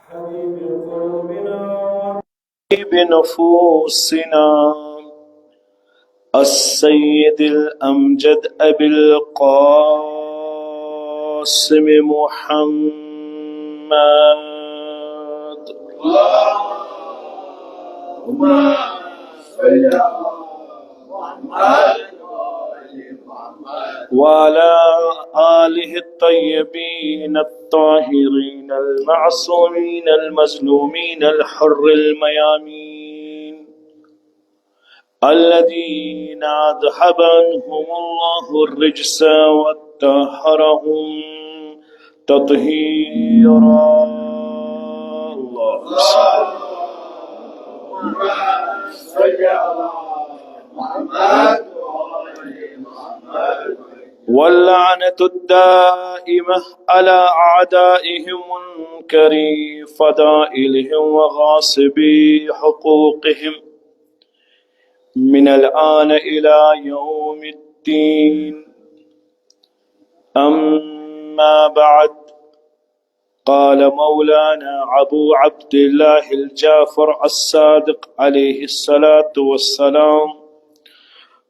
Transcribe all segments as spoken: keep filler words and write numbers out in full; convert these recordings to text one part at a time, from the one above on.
حبيب قلوبنا وحبيب نفوسنا السيد الأمجد أبي القاسم محمد. اللهم صل على محمد وعلى آله الطيبين الطاهرين المعصومين المظلومين الحر الميامين، الذين أذهب عنهم الله الرجس وطهرهم تطهيرا. اللهم صل على محمد وعلى آل محمد. واللعنة الدائمة على أعدائهم منكري فضائلهم وغاصبي حقوقهم من الآن إلى يوم الدين. أما بعد، قال مولانا أبو عبد الله الجعفر الصادق عليه الصلاة والسلام: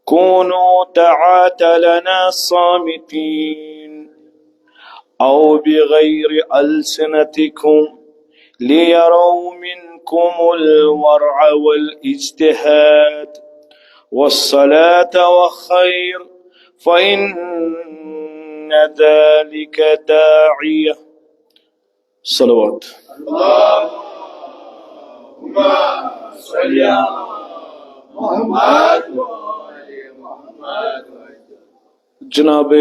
كونوا دعاة لنا صامتين أو بغير ألسنتكم ليروا منكم الورع والاجتهاد والصلاة والخير، فإن ذلك داعية. صلوات. اللهم صل على محمد وآل محمد. جناب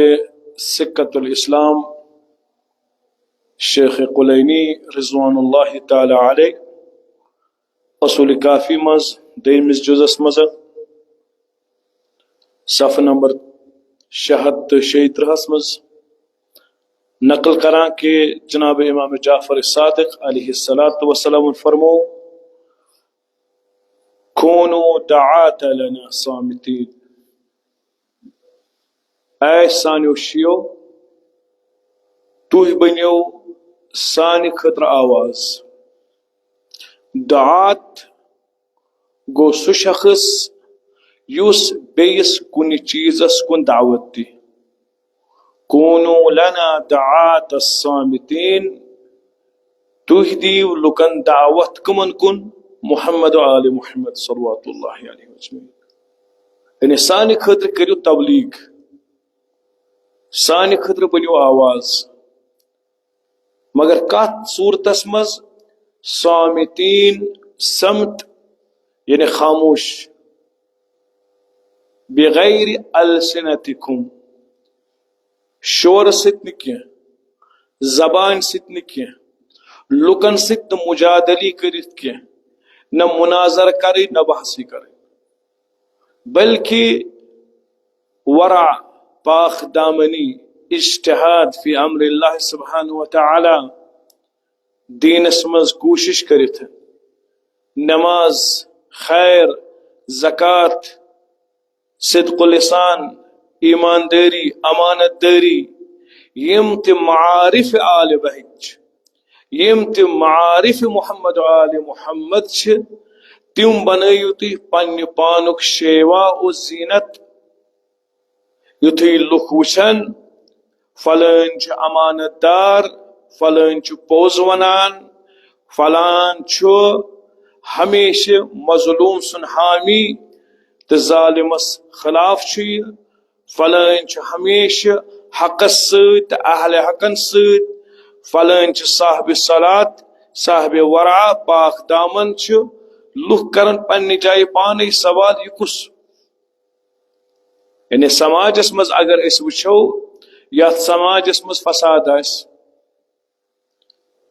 سکة الاسلام شیخ کلینی رضوان اللہ تعالی علیہ اصول کافی منٛز دوٚیمِس جزس منٛز صفحہٕ نمبر شےٚ ہتھ تہٕ شیٚیہِ ترٕٛہس منٛز نقل کران کہ جناب امام جعفر صادق علیہ الصلوۃ والسلام فرمو: کونوا دعاة لنا صامتین۔ اے سانیو شیعو، تُہۍ بٔنِو سانہِ خٲطرٕ آواز۔ دعاة گوٚو سُہ شخص یُس بیٚیِس کُنہِ چیٖزس کُن دعوت دِیہِ۔ کونوا لنا دعاة الصامتین، تُہۍ دِیِو لُکن دعوت کٕمن کُن؟ محمد و آل محمد صلوات اللہ علیہ وسلم۔ یعنی سانہِ خٲطرٕ کٔرِو تبلیغ، سانہِ خٲطرٕ بٔنِو آواز۔ مگر کتھ صورتس منٛز؟ صامتین، صمت یعنی خاموش، بغیر السنتکم، شورٕ سۭتۍ نہٕ کینٛہہ، زبانہِ سۭتۍ نہٕ کینٛہہ، لُکن سۭتۍ نہٕ مجادلی کٔرِتھ کینٛہہ، نہ مناظرٕ کرٕنۍ، نہ بحثی کرٕنۍ، بلکہ ورع، پاک دامنی، اجتہاد فی امر اللہ سبحانہ و تعالی، دینس منٛز کوٗشش کٔرِتھ، نماز، خیر، زکوٰۃ، صدق اللسان، ایماندٲری، امانت دٲری، یِم تہِ معارف آل بیت چھِ، یِم تہِ معارف محمد و آل محمد چھِ، تِم بنٲیِو تُہۍ پننہِ پانُک شیوا و زینت۔ یُتھُے لُکھ وٕچھن، فلٲنۍ چھُ امانت دار، فلٲنۍ چھُ پوٚز ونان، فلان چھُ ہمیشہِ مظلوم سُنٛد حامی تہٕ ظالمس خلاف چھُ یہِ، فلٲنۍ چھُ ہمیشہِ حقس سۭتۍ تہٕ اہل حقن سۭتۍ، فلٲنۍ چھُ صاحب صلات، صاحب ورع، پاک دامن چھُ۔ لُکھ کرن پننہِ جایہِ پانے سوال، یہِ کُس؟ یعنی سماجس منٛز اگر أسۍ وٕچھو، یتھ سماجس منٛز فساد آسہِ،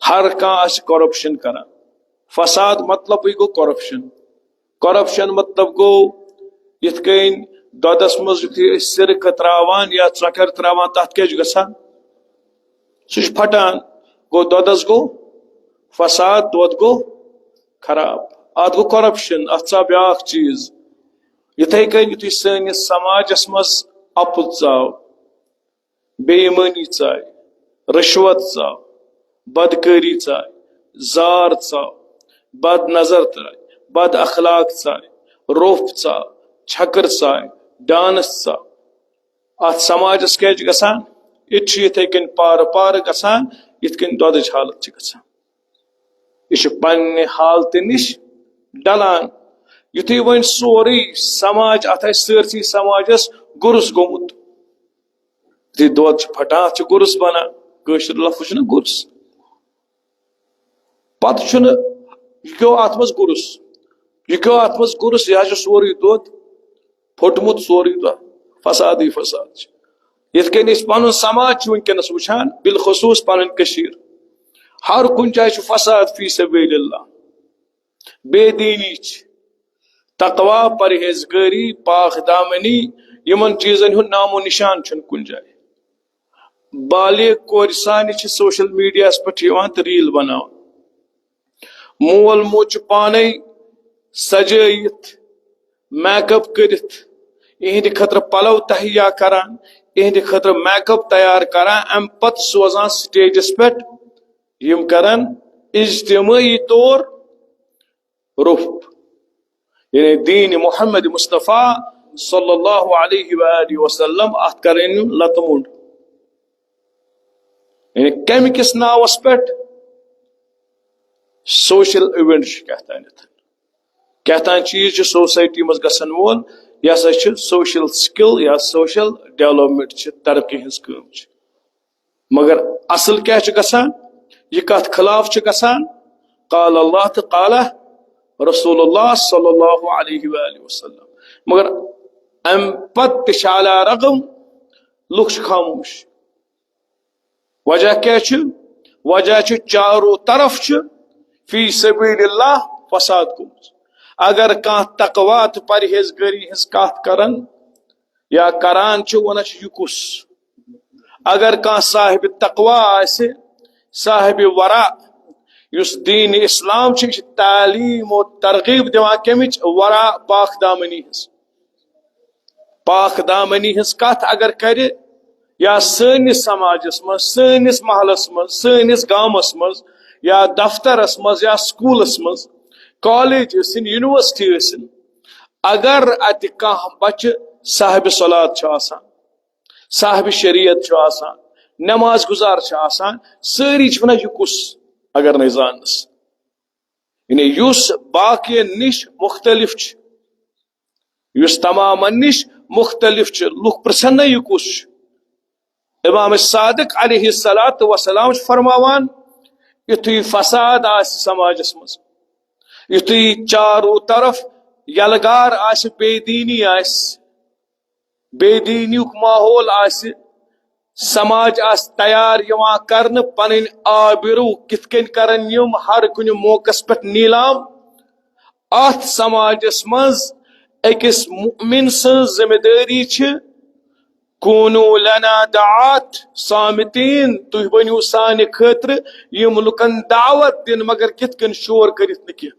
ہر کانٛہہ آسہِ corruption کران۔ فساد مطلبٕے گوٚو corruption۔ Corruption مطلب گوٚو، یِتھ کٔنۍ دۄدس منٛز یُتھُے أسۍ سِرکہٕ تراوان یا ژۄکر تراوان، تتھ کیٛاہ چھُ گژھان؟ سُہ چھُ پھٹان۔ گوٚو، دۄدس گوٚو فساد، دۄد گوٚو خراب۔ اتھ گوٚو corruption، اتھ ژاو بیٛاکھ چیٖز۔ یِتھے کٔنۍ یُتھُے سٲنِس سماجس منٛز اپُز ژاو، بے ایمٲنی ژایہِ، رشوت ژاو، بدکٲری ژاے، زار ژاو، بد نظر ژاے، بد اخلاق ژاے، روٚف ژاو، چھکر ژاے، ڈانس ژاو۔ اتھ سماجس کیٛاہ چھُ گژھان؟ یہِ تہِ چھُ یِتھے کٔنۍ پارٕ پارٕ گژھان، یِتھ کٔنۍ دۄدٕچ حالت چھِ گژھان۔ یہِ چھُ پننہِ حالتہِ نِش ڈلان۔ یُتھُے وۄنۍ سورُے سماج، اتھ آسہِ سٲرسٕے سماجس گُرُس گوٚمُت، یُتھُے دۄد چھُ پھٹان، اتھ چھُ گُرُس بنان۔ کٲشُر لفظ چھُنہ گُرُس۔ پتہٕ چھُنہٕ، یہِ کیو اتھ منٛز گُرُس، یہِ کیو اتھ منٛز گُرُس، یہِ حظ چھُ سورُے دۄد پھوٚٹمُت، سورُے دۄد، فسادٕے فساد چھُ۔ یِتھ کٔنۍ أسۍ پنُن سماج چھِ وٕنکیٚنس وٕچھان، بالخصوص پنٕنۍ کٔشیٖر، ہر کُنہِ جایہِ چھُ فساد فی سبیل اللہ، بے دیٖنی چھِ، تقوا، پرہیزگٲری، پاک دامنی، یِمن چیٖزن ہُنٛد نام و نشان چھُنہٕ کُنہِ جایہِ۔ بالغ کورِ سانہِ چھِ سوشل میڈیاہس پٮ۪ٹھ یِوان تہٕ ریٖل بناوان۔ مول موج چھُ پانے سجٲیِتھ، میک اپ کٔرِتھ، یِہنٛدِ خٲطرٕ پلو تہیا کران، یِہنٛدِ خٲطرٕ میک اپ تیار کران، امہِ پتہٕ سوزان سٹیجس پٮ۪ٹھ۔ یِم کرن اجتمٲعی طور روٚف۔ یعنی دین محمد مصطفیٰ صلی اللہ علیہ وآلہ وسلم، اتھ کرن یِم لتہٕ موٚنڈ۔ یعنی کمہِ کِس ناوس پٮ۪ٹھ؟ سوشل ایونٹ چھُ کیٛاہ تانٮ۪تھ، کیٛاہ تام چیٖز چھُ سوسایٹی منٛز گژھن وول، یہِ ہسا چھُ سوشل سکل یا سوشل ڈیولپمنٹ چھِ، ترقی ہٕنٛز کٲم چھِ۔ مگر اصل کیٛاہ چھُ گژھان؟ یہِ کتھ خلاف چھُ گژھان؟ قال اللہ تہٕ قال رسول اللہ صلی اللہ علیہ وآلہ وسلم۔ مگر امہِ پتہٕ تہِ چھِ علی رغم لُکھ چھِ خاموش۔ وجہ کیٛاہ چھُ؟ وجہ چھُ چارو طرف چھُ فی سبیل اللہ فساد گوٚمُت۔ اگر کانٛہہ تقوا تہٕ پرہیزگٲری ہٕنٛز کتھ کرن یا کران چھُ، ونان چھُ، یہِ کُس؟ اگر کانٛہہ صاحب تقوا آسہِ، صاحب ورع، یُس دین اسلام چھُ، یہِ چھُ تعلیم و ترغیب دِوان کمِچ؟ ورع، پاک دامنی ہٕنٛز۔ پاک دامنی ہٕنٛز کتھ اگر کرِ، یا سٲنِس سماجس منٛز، سٲنِس محلس منٛز، سٲنِس گامس منٛز، یا دفترس منٛز، یا سکولس منٛز، کالج ٲسِن، یونیورسٹی ٲسِن، اگر اتہِ کانٛہہ بچہِ صاحب صلات چھُ آسان، صاحب شریعت چھُ آسان، نماز گزار چھُ آسان، سٲری چھِ ونان، یہِ کُس؟ اگر نہٕ زانس، یعنی یُس باقین نِش مختلف چھُ، یُس تمامن نِش مختلف چھُ، لُکھ پرژھن نہ، یہِ کُس چھُ؟ امام صادق علیہ الصلوۃ والسلام چھُ فرماوان، یُتھُے فساد آسہِ سماجس منٛز، یُتھُے چارو طرف یلغار آسہِ، بے دینی آسہِ، بے دینیُک ماحول آسہِ، سماج آسہِ تیار یِوان کرنہٕ، پنٕنۍ آبرو کِتھ کٔنۍ کرن یِم ہر کُنہِ موقعس پٮ۪ٹھ نیلام۔ اتھ سماجس منٛز أکِس مؤمن سٕنٛز ذمہ دٲری چھِ، کونوا لنا دعاة صامتین، تُہۍ بٔنِو سانہِ خٲطرٕ یِم لُکن دعوت دِن، مگر کِتھ کٔنۍ؟ شور کٔرِتھ نہٕ کینٛہہ،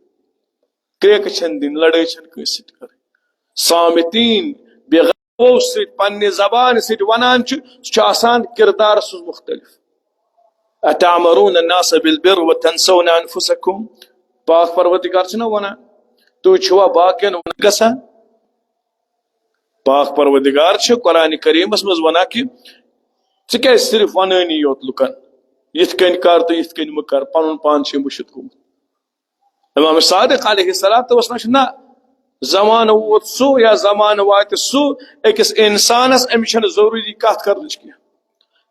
کرٛیکہٕ چھَنہٕ دِنۍ، لڑٲے چھَنہٕ کٲنٛسہِ سۭتۍ کَرٕنۍ۔ صامتین، بے غیرو سۭتۍ، پننہِ زبانہِ سۭتۍ وَنان چھُ، سُہ چھُ آسان کِردارَس منٛز مُختٔلِف۔ اتأمرون الناس بالبر وتنسون انفسکم۔ پاک پروردگار چھُنہ وَنان، تُہۍ چھِوا باقین وَنان گژھان؟ پاک پروردگار چھُ قرآن کریمس منٛز وَنان کہِ ژٕ کیازِ صرف وَنٲنی یوت لُکن، یِتھ کٔنۍ کر تہٕ یِتھ کٔنۍ مہٕ کر، پنُن پان چھُے مٔشِتھ گوٚمُت۔ امام صادق علیہ الصلوۃ والسلام چھُ نہ، زمانہٕ ووت سُہ یا زمانہٕ واتہِ سُہ، أکِس انسانس أمِس چھَنہٕ ضروٗری کتھ کرنٕچ کینٛہہ۔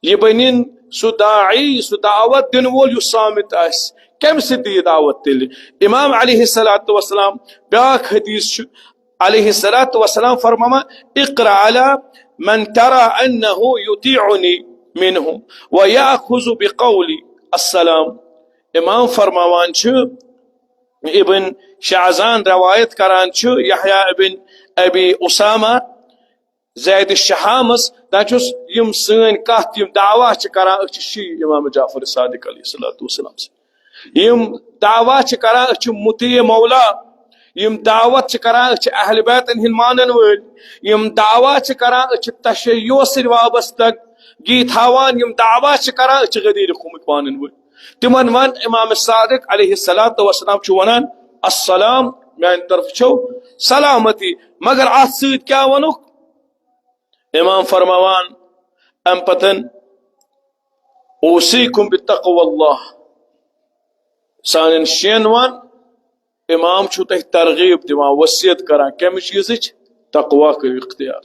یہِ بنِن سُہ داعی، سُہ دعوت دِنہٕ وول یُس صامت آسہِ۔ کمہِ سۭتۍ دِیہِ دعوت تیٚلہِ؟ امام علیہ الصلوۃ والسلام، بیاکھ حدیث چھُ، علیہ الصلوۃ والسلام فرماوان، اقرأ علی من ترى انه یطیعنی منهم ویأخذ بقولی السلام۔ امام فرماوان چھُ، ابن شعذان روایت کران چھُ، یحییٰ ابن ابی اسامہ، زید شہامس، دپان چھُس، یِم سٲنۍ کتھ، یِم دعویٰ چھِ کران، أسۍ چھِ شیعہ امام جعفر صادق علیہ الصلوۃ والسلام سٕنٛدۍ۔ یِم دعویٰ چھِ کران، أسۍ چھِ مطیع مولا، یِم دعوت چھِ کران، أسۍ چھِ اہل بیتن ہٕنٛدۍ مانن وٲلۍ، یِم دعویٰ چھِ کران، أسۍ چھِ تشیع سۭتۍ وابستہٕ گی تھاوان، یِم دعویٰ چھِ کران، أسۍ چھِ غدیٖر قومٕکۍ مانن وٲلۍ۔ تِمن ون امام صادق علیہ الصلوۃ والسلام چھُ ونان، السلام، میانہِ طرفہٕ چھو سلامتی، مگر اتھ سۭتۍ کیٛاہ ونُکھ؟ امام فرماوان امہِ پتن، اوصیکم بتقوی اللہ، سانٮ۪ن شین ون، امام چھُ تۄہہِ ترغیب دِوان، وصیت کران، کمہِ چیٖزٕچ؟ تقوی کٔرِو اختیار۔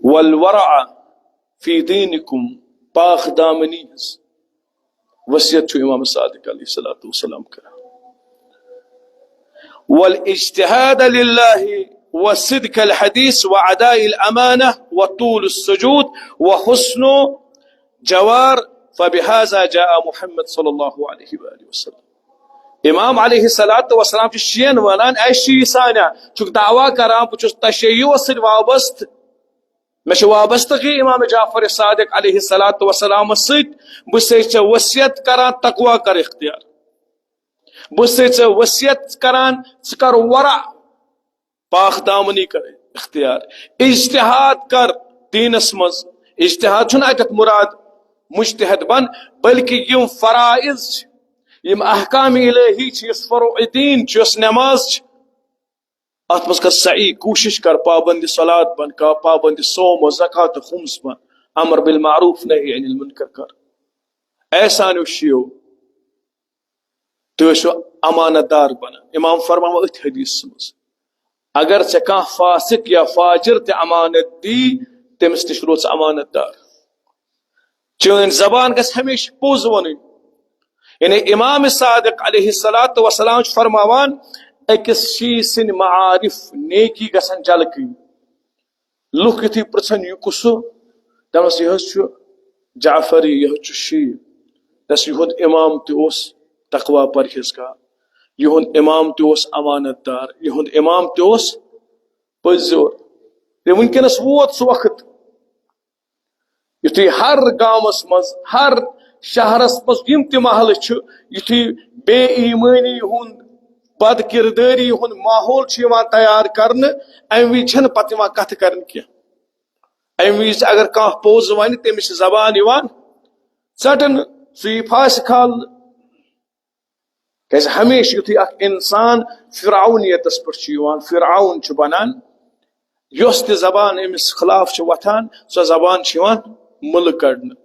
والورع فی دینکم، پاک دامنی ہٕنٛز وصیت چھُ امام صادق علیہ الصلوۃ والسلام کران۔ والاجتهاد لله وصدق الحديث وأداء الأمانة وطول السجود وحسن جوار، فبهذا جاء محمد صلى الله عليه وآله وسلم۔ امام علیہ الصلوۃ والسلام چھُ شین ونان، اے شیعہ سانہ، چھُکھ دعویٰ کران بہٕ چھُس تشیعس سۭتۍ وابستہٕ، مےٚ چھِ وابستگی امام جعفر صادق علیہ الصلوۃ والسلام سۭتۍ، بہٕ چھُسے ژےٚ وصیت کران تقوی کر اختیار، بہٕ چھُسے ژےٚ وصیت کران ژٕ کر ورع، پاک دامنی کر اختیار، اجتہاد کر دینس منٛز۔ اجتہاد چھُنہٕ اتٮ۪تھ مراد مجتہد بن، بلکہ یِم فرائض چھِ، یِم احکام الہی چھِ، یُس فروع دین چھُ، یۄس نماز چھِ، اتھ منٛز کر سعی، کوٗشش کر پابند صلات بن، کا پابند صوم و زکات و خمس بن، امر بالمعروف نہی عن المنکر کر۔ اے سانیو شیعو، تُہۍ ٲسِو امانت دار بنان۔ امام فرماوان أتھۍ حدیثس منٛز، اگر ژےٚ کانٛہہ فاسق یا فاجر تہِ امانت دی، تٔمِس نِش روز امانت دار۔ چٲنۍ زبان گژھِ ہمیشہِ پوٚز وَنٕنۍ۔ یعنی امام صادق علیہ الصلوۃ والسلام چھُ فرماوان، أکِس شیعہ سٕنٛدۍ معارف نیکی گژھن جلکٕنۍ۔ لُکھ یُتھُے پرٛژھن، یہِ کُس چھُ؟ دَپنَس، یہِ حظ چھُ جعفری، یہِ حظ چھُ شیعہ۔ دَپس، یِہُنٛد امام تہِ اوس تقوی پرہیزگار، یِہُنٛد امام تہِ اوس امانت دار، یِہُنٛد امام تہِ اوس پٔزۍ زیور۔ تہٕ وٕنکیٚنَس ووت سُہ وقت، یُتھُے ہر گامَس منٛز، ہر شہرَس منٛز یِم تہِ محلہٕ چھِ، یُتھُے بے ایمٲنی ہُنٛد، بد کردٲری ہُنٛد ماحول چھُ یِوان تیار کرنہٕ، اَمہِ وِزِ چھَنہٕ پَتہٕ یِوان کَتھٕ کرنہٕ کینٛہہ۔ اَمہِ وِزِ اگر کانٛہہ پوٚز وَنہِ، تٔمِس چھِ زبان یِوان ژَٹنہٕ، سُہ یی پھاسہِ کھالنہٕ۔ کیازِ ہمیشہِ یُتھُے اکھ انسان فرعونیتس پٮ۪ٹھ چھُ یِوان، فرعون چھُ بنان، یۄس تہِ زبان أمِس خلاف چھِ وۄتھان، سۄ زبان چھِ یِوان مُلہٕ کڑنہٕ۔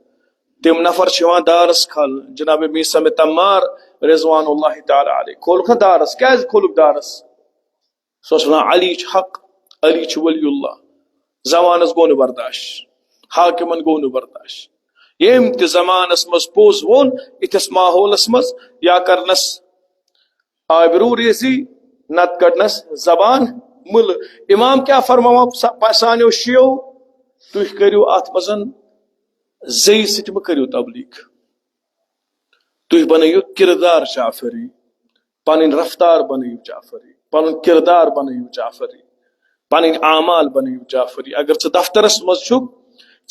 تِم نفر چھِ یِوان دارس کھالنہٕ۔ جناب میثم تمار رضوان اللہ تعالی علیہ کھولُکھ نا دارس۔ کیازِ کھولُکھ دارس؟ سُہ اوس وَنان، علی چھُ حق، علی چھُ ولی اللہ۔ زمانَس گوٚو نہٕ برداش، حاکمَن گوٚو نہٕ برداش۔ ییٚمۍ تہِ زمانَس منٛز پوٚز ووٚن، یِتھِس ماحولَس منٛز یا کَرنَس آبروٗ ریزی، نَتہٕ کَڑنَس زبان مُلہٕ۔ امام کیٛاہ فرماوان سا-، سانیو شیعو؟ تُہۍ کٔرِو اَتھ منٛز زیٚیہِ سۭتۍ مہٕ کٔرِو تبلیغ۔ تُہۍ بنٲیِو کردار جعفری، پنٕنۍ رفتار بنٲیِو جعفری، پنُن کردار بنٲیِو جعفری، پنٕنۍ اعمال بنٲیِو جعفری۔ اگر ژٕ دفترس منٛز چھُکھ،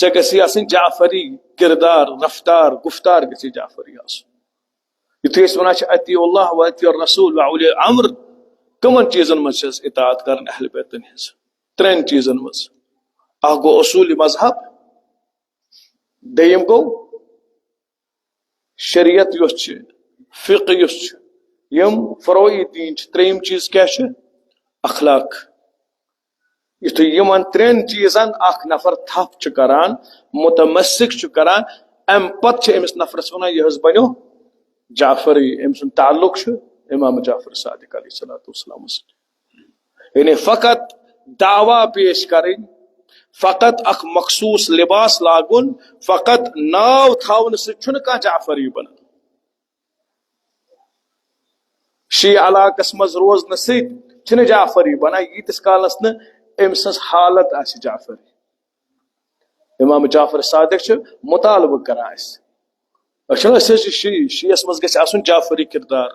ژےٚ گژھی آسٕنۍ جعفری کردار، رفتار، گفتار گژھی جعفری آسُن۔ یُتھُے أسۍ وَنان چھِ، اطیعوا اللہ و اطیعوا الرسول و اولی الامر، کٕمن چیٖزن منٛز چھِ أسۍ اطاعت کران اہل بیتن ہٕنٛز؟ ترٛٮ۪ن چیٖزن منٛز۔ اکھ گوٚو اصوٗلِ مذہب، دوٚیِم گوٚو شریعت یۄس چھِ، فقہ یُس چھُ، یِم فروعی دیٖن چھِ۔ ترٛیٚیِم چیٖز کیٛاہ چھُ؟ اخلاق۔ یُتھُے یِمن ترٛٮ۪ن چیٖزن اکھ نفر تھپھ چھُ کران، متمسک چھُ کران، اَمہِ پتہٕ چھِ أمِس نفرس وَنان، یہِ حظ بنیو جعفری، أمۍ سُنٛد تعلق چھُ امام جعفر صادق علیہ الصلوۃ والسلامس سۭتۍ۔ یعنی فقط دعویٰ پیش کرٕنۍ، فقط اکھ مخصوص لباس لاگُن، فقط ناو تھاونہٕ سۭتۍ چھُنہٕ کانٛہہ جعفری بنان۔ شیعہ علاقس منٛز روزنہٕ سۭتۍ چھِنہٕ جعفری بنان، ییٖتِس کالس نہٕ أمۍ سٕنٛز حالت آسہِ جعفری۔ امام جعفر صادق چھُ مطالبہٕ کران اَسہِ۔ أسۍ چھِنہٕ، أسۍ حظ چھِ شیعہ، شیعس منٛز گژھِ آسُن جعفری کردار۔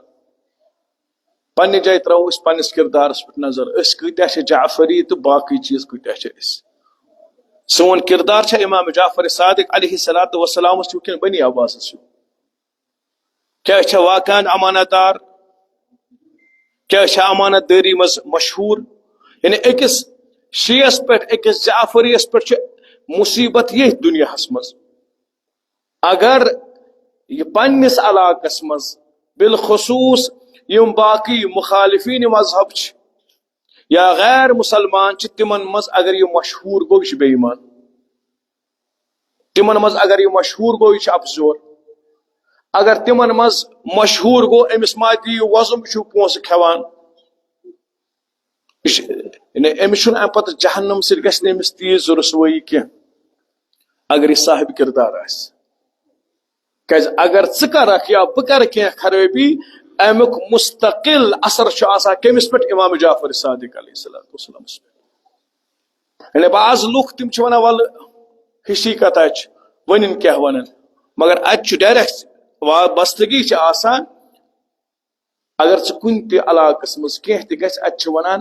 پننہِ جایہِ ترٛاوو أسۍ پننِس کردارس پٮ۪ٹھ نظر، أسۍ کۭتیٛاہ چھِ جعفری تہٕ باقٕے چیٖز کۭتیٛاہ چھِ أسۍ۔ سون کردار چھا امام جعفر صادق علیہ الصلوۃ والسلامس ہیوٗ کِنہٕ بنی عباسس ہیوٗ؟ کیٛاہ أسۍ چھا واقعاً امانت دار؟ کیٛاہ أسۍ چھا امانت دٲری منٛز مشہوٗر؟ یعنی أکِس شیعس پٮ۪ٹھ، أکِس جعفریَس پٮ۪ٹھ چھُ مصیبت ییٚتھۍ دُنیاہس منٛز۔ اگر یہِ پننِس علاقس منٛز، بالخصوص یِم باقٕے مخالفین مذہب چھِ یا غیر مسلمان چھِ، تِمن منٛز اگر یہِ مشہوٗر گوٚو، یہِ چھُ بے ایمان۔ تِمن منٛز اگر یہِ مشہوٗر گوٚو، یہِ چھُ اپزیور۔ اگر تِمن منٛز مشہوٗر گوٚو، أمِس ما دِیِو وۄزُم، یہِ چھُ پونٛسہٕ کھٮ۪وان۔ یہِ چھُ، یعنی أمِس چھُنہٕ اَمہِ پتہٕ جہنم سۭتۍ گژھِ نہٕ أمِس تیٖژ رسوٲیی کینٛہہ، اگر یہِ صاحب کردار آسہِ۔ کیازِ اگر ژٕ کرکھ یا بہٕ کرٕ کینٛہہ خرٲبی، اَمیُک مستقل اثر چھُ آسان کٔمِس پٮ۪ٹھ؟ امام جعفر صادق علیہ الصلوۃ والسلامس پٮ۪ٹھ۔ یعنی بعض لُکھ تِم چھِ وَنان، "وَلہٕ، ہِشی کَتھا چھِ، وۄنۍ کیٛاہ وَنَن؟" مگر اَتہِ چھُ ڈائریکٹ وابستگی چھِ آسان۔ اگر ژٕ کُنہِ تہِ علاقَس منٛز کینٛہہ تہِ گژھِ، اَتہِ چھِ وَنان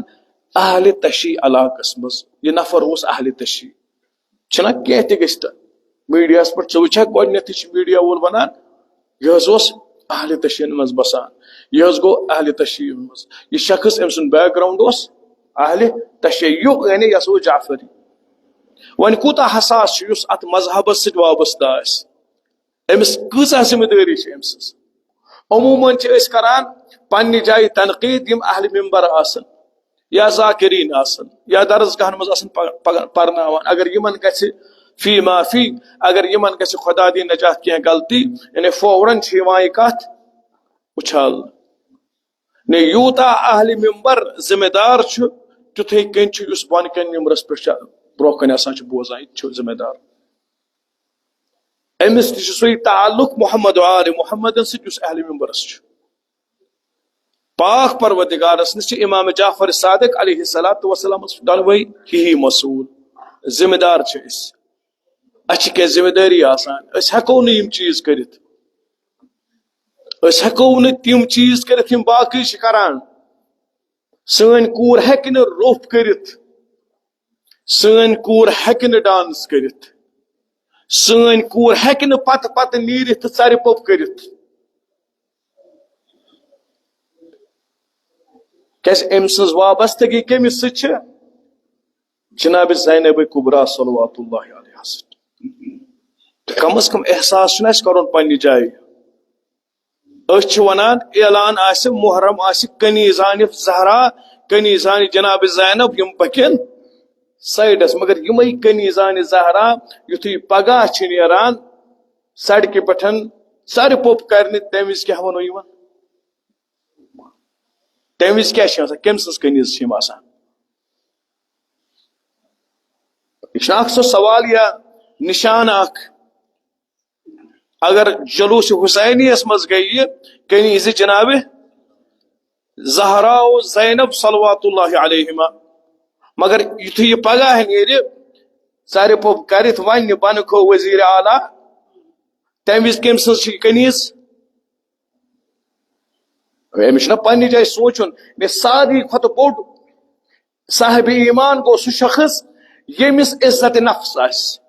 اہلِ تشیع علاقَس منٛز، یہِ نفر اوس اہلِ تشیع۔ چھُنہ کینٛہہ تہِ گژھِ تہٕ میٖڈیاہَس پٮ۪ٹھ ژٕ وٕچھکھ، گۄڈٕنیتھٕے چھُ میٖڈیا وول وَنان، "یہِ حظ اوس اہلِ تشیعن منٛز بسان، یہِ حظ گوٚو اہلِ تشیعن منٛز، یہِ شخص، أمۍ سُنٛد بیک گراؤنڈ اوس اہلِ تشیع، یعنی یہِ ہسا اوس جعفری۔" وۄنۍ کوٗتاہ حساس چھُ یُس اتھ مذہبس سۭتۍ وابستہٕ آسہِ؟ أمِس کۭژاہ ذمہٕ دٲری چھِ أمۍ سٕنٛز؟ عموماً چھِ أسۍ کران پننہِ جایہِ تنقید، یِم اہلِ ممبر آسن یا ذاکرین آسن یا درسگاہن منٛز آسن پ-، پ-، پرناوان، اگر یِمن گژھِ فی ما فی، اگر یِمن گژھِ خدا دِیِن نجات کینٛہہ غلطی، یعنی فوراً چھِ یِوان یہِ کتھ اُچھالنہٕ۔ نے یوٗتاہ اہلِ ممبر ذمہ دار چھُ، تیُتھُے کٔنۍ چھُ یُس بۄنہٕ کَنہِ ممبرس پٮ۪ٹھ چھُ، برونٛہہ کَنہِ آسان چھُ بوزان، یہِ تہِ چھُ ذمہ دار۔ أمِس تہِ چھُ سُے تعلق محمد و آل محمدن سۭتۍ یُس اہلِ ممبرس چھُ۔ پاک پروردگارس نِش چھِ امام جعفر صادق علیہ الصلوۃ والسلامس دۄنوَے ہی مسئول، ذمہ دار چھِ أسۍ۔ اَسہِ چھِ کینٛہہ ذمہ دٲری آسان، أسۍ ہٮ۪کو نہٕ یِم چیٖز کٔرِتھ۔ أسۍ ہٮ۪کو نہٕ تِم چیٖز کٔرِتھ یِم باقٕے چھِ کران۔ سٲنۍ کوٗر ہٮ۪کہِ نہٕ روٚف کٔرِتھ، سٲنۍ کوٗر ہٮ۪کہِ نہٕ ڈانس کٔرِتھ، سٲنۍ کوٗر ہٮ۪کہِ نہٕ پتہٕ پتہٕ نیٖرِتھ تہٕ ژرِ پوٚپ کٔرِتھ۔ کیازِ أمۍ سٕنٛز وابستگی کٔمِس سۭتۍ چھِ؟ جناب زینب کبریٰ صلوات اللہ علیہا سۭتۍ۔ کم از کم احساس چھُنہٕ اَسہِ کرُن پننہِ جایہِ۔ أسۍ چھِ ونان، اعلان آسہِ، محرم آسہِ، کنیزانِ زہرا، کنیزانِ جناب زینب، یِم پکن سایڈس، مگر یِمے کنیزانِ زہرا یُتھُے پگاہ چھِ نیران سڑکہِ پٮ۪ٹھ ژرِ پوٚپ کرنہِ، تمہِ وِزِ کیٛاہ ونو یِمن؟ تمہِ وِزِ کیٛاہ چھِ آسان؟ کٔمۍ سٕنٛز کنیز چھِ یِم آسان؟ یہِ چھُنہٕ اکھ سُہ سوال یا نشان اکھ؟ اگر جلوس حسینیس منٛز گٔیہِ کنیز جناب زہرا و زینب صلوات اللہ علیہما، مگر یُتھُے یہِ پگاہ نیرِ، ژرِ پوٚپ کٔرِتھ وننہِ، بنہٕ کھو وزیر اعلیٰ، تمہِ وِزِ کٔمۍ سٕنٛز چھِ یہِ کنیز؟ أمِس چھُنہ پننہِ جایہِ سونٛچُن، مےٚ ساروی کھۄتہٕ بوٚڑ صاحب ایمان گوٚو سُہ شخص ییٚمِس عزت نفس آسہِ۔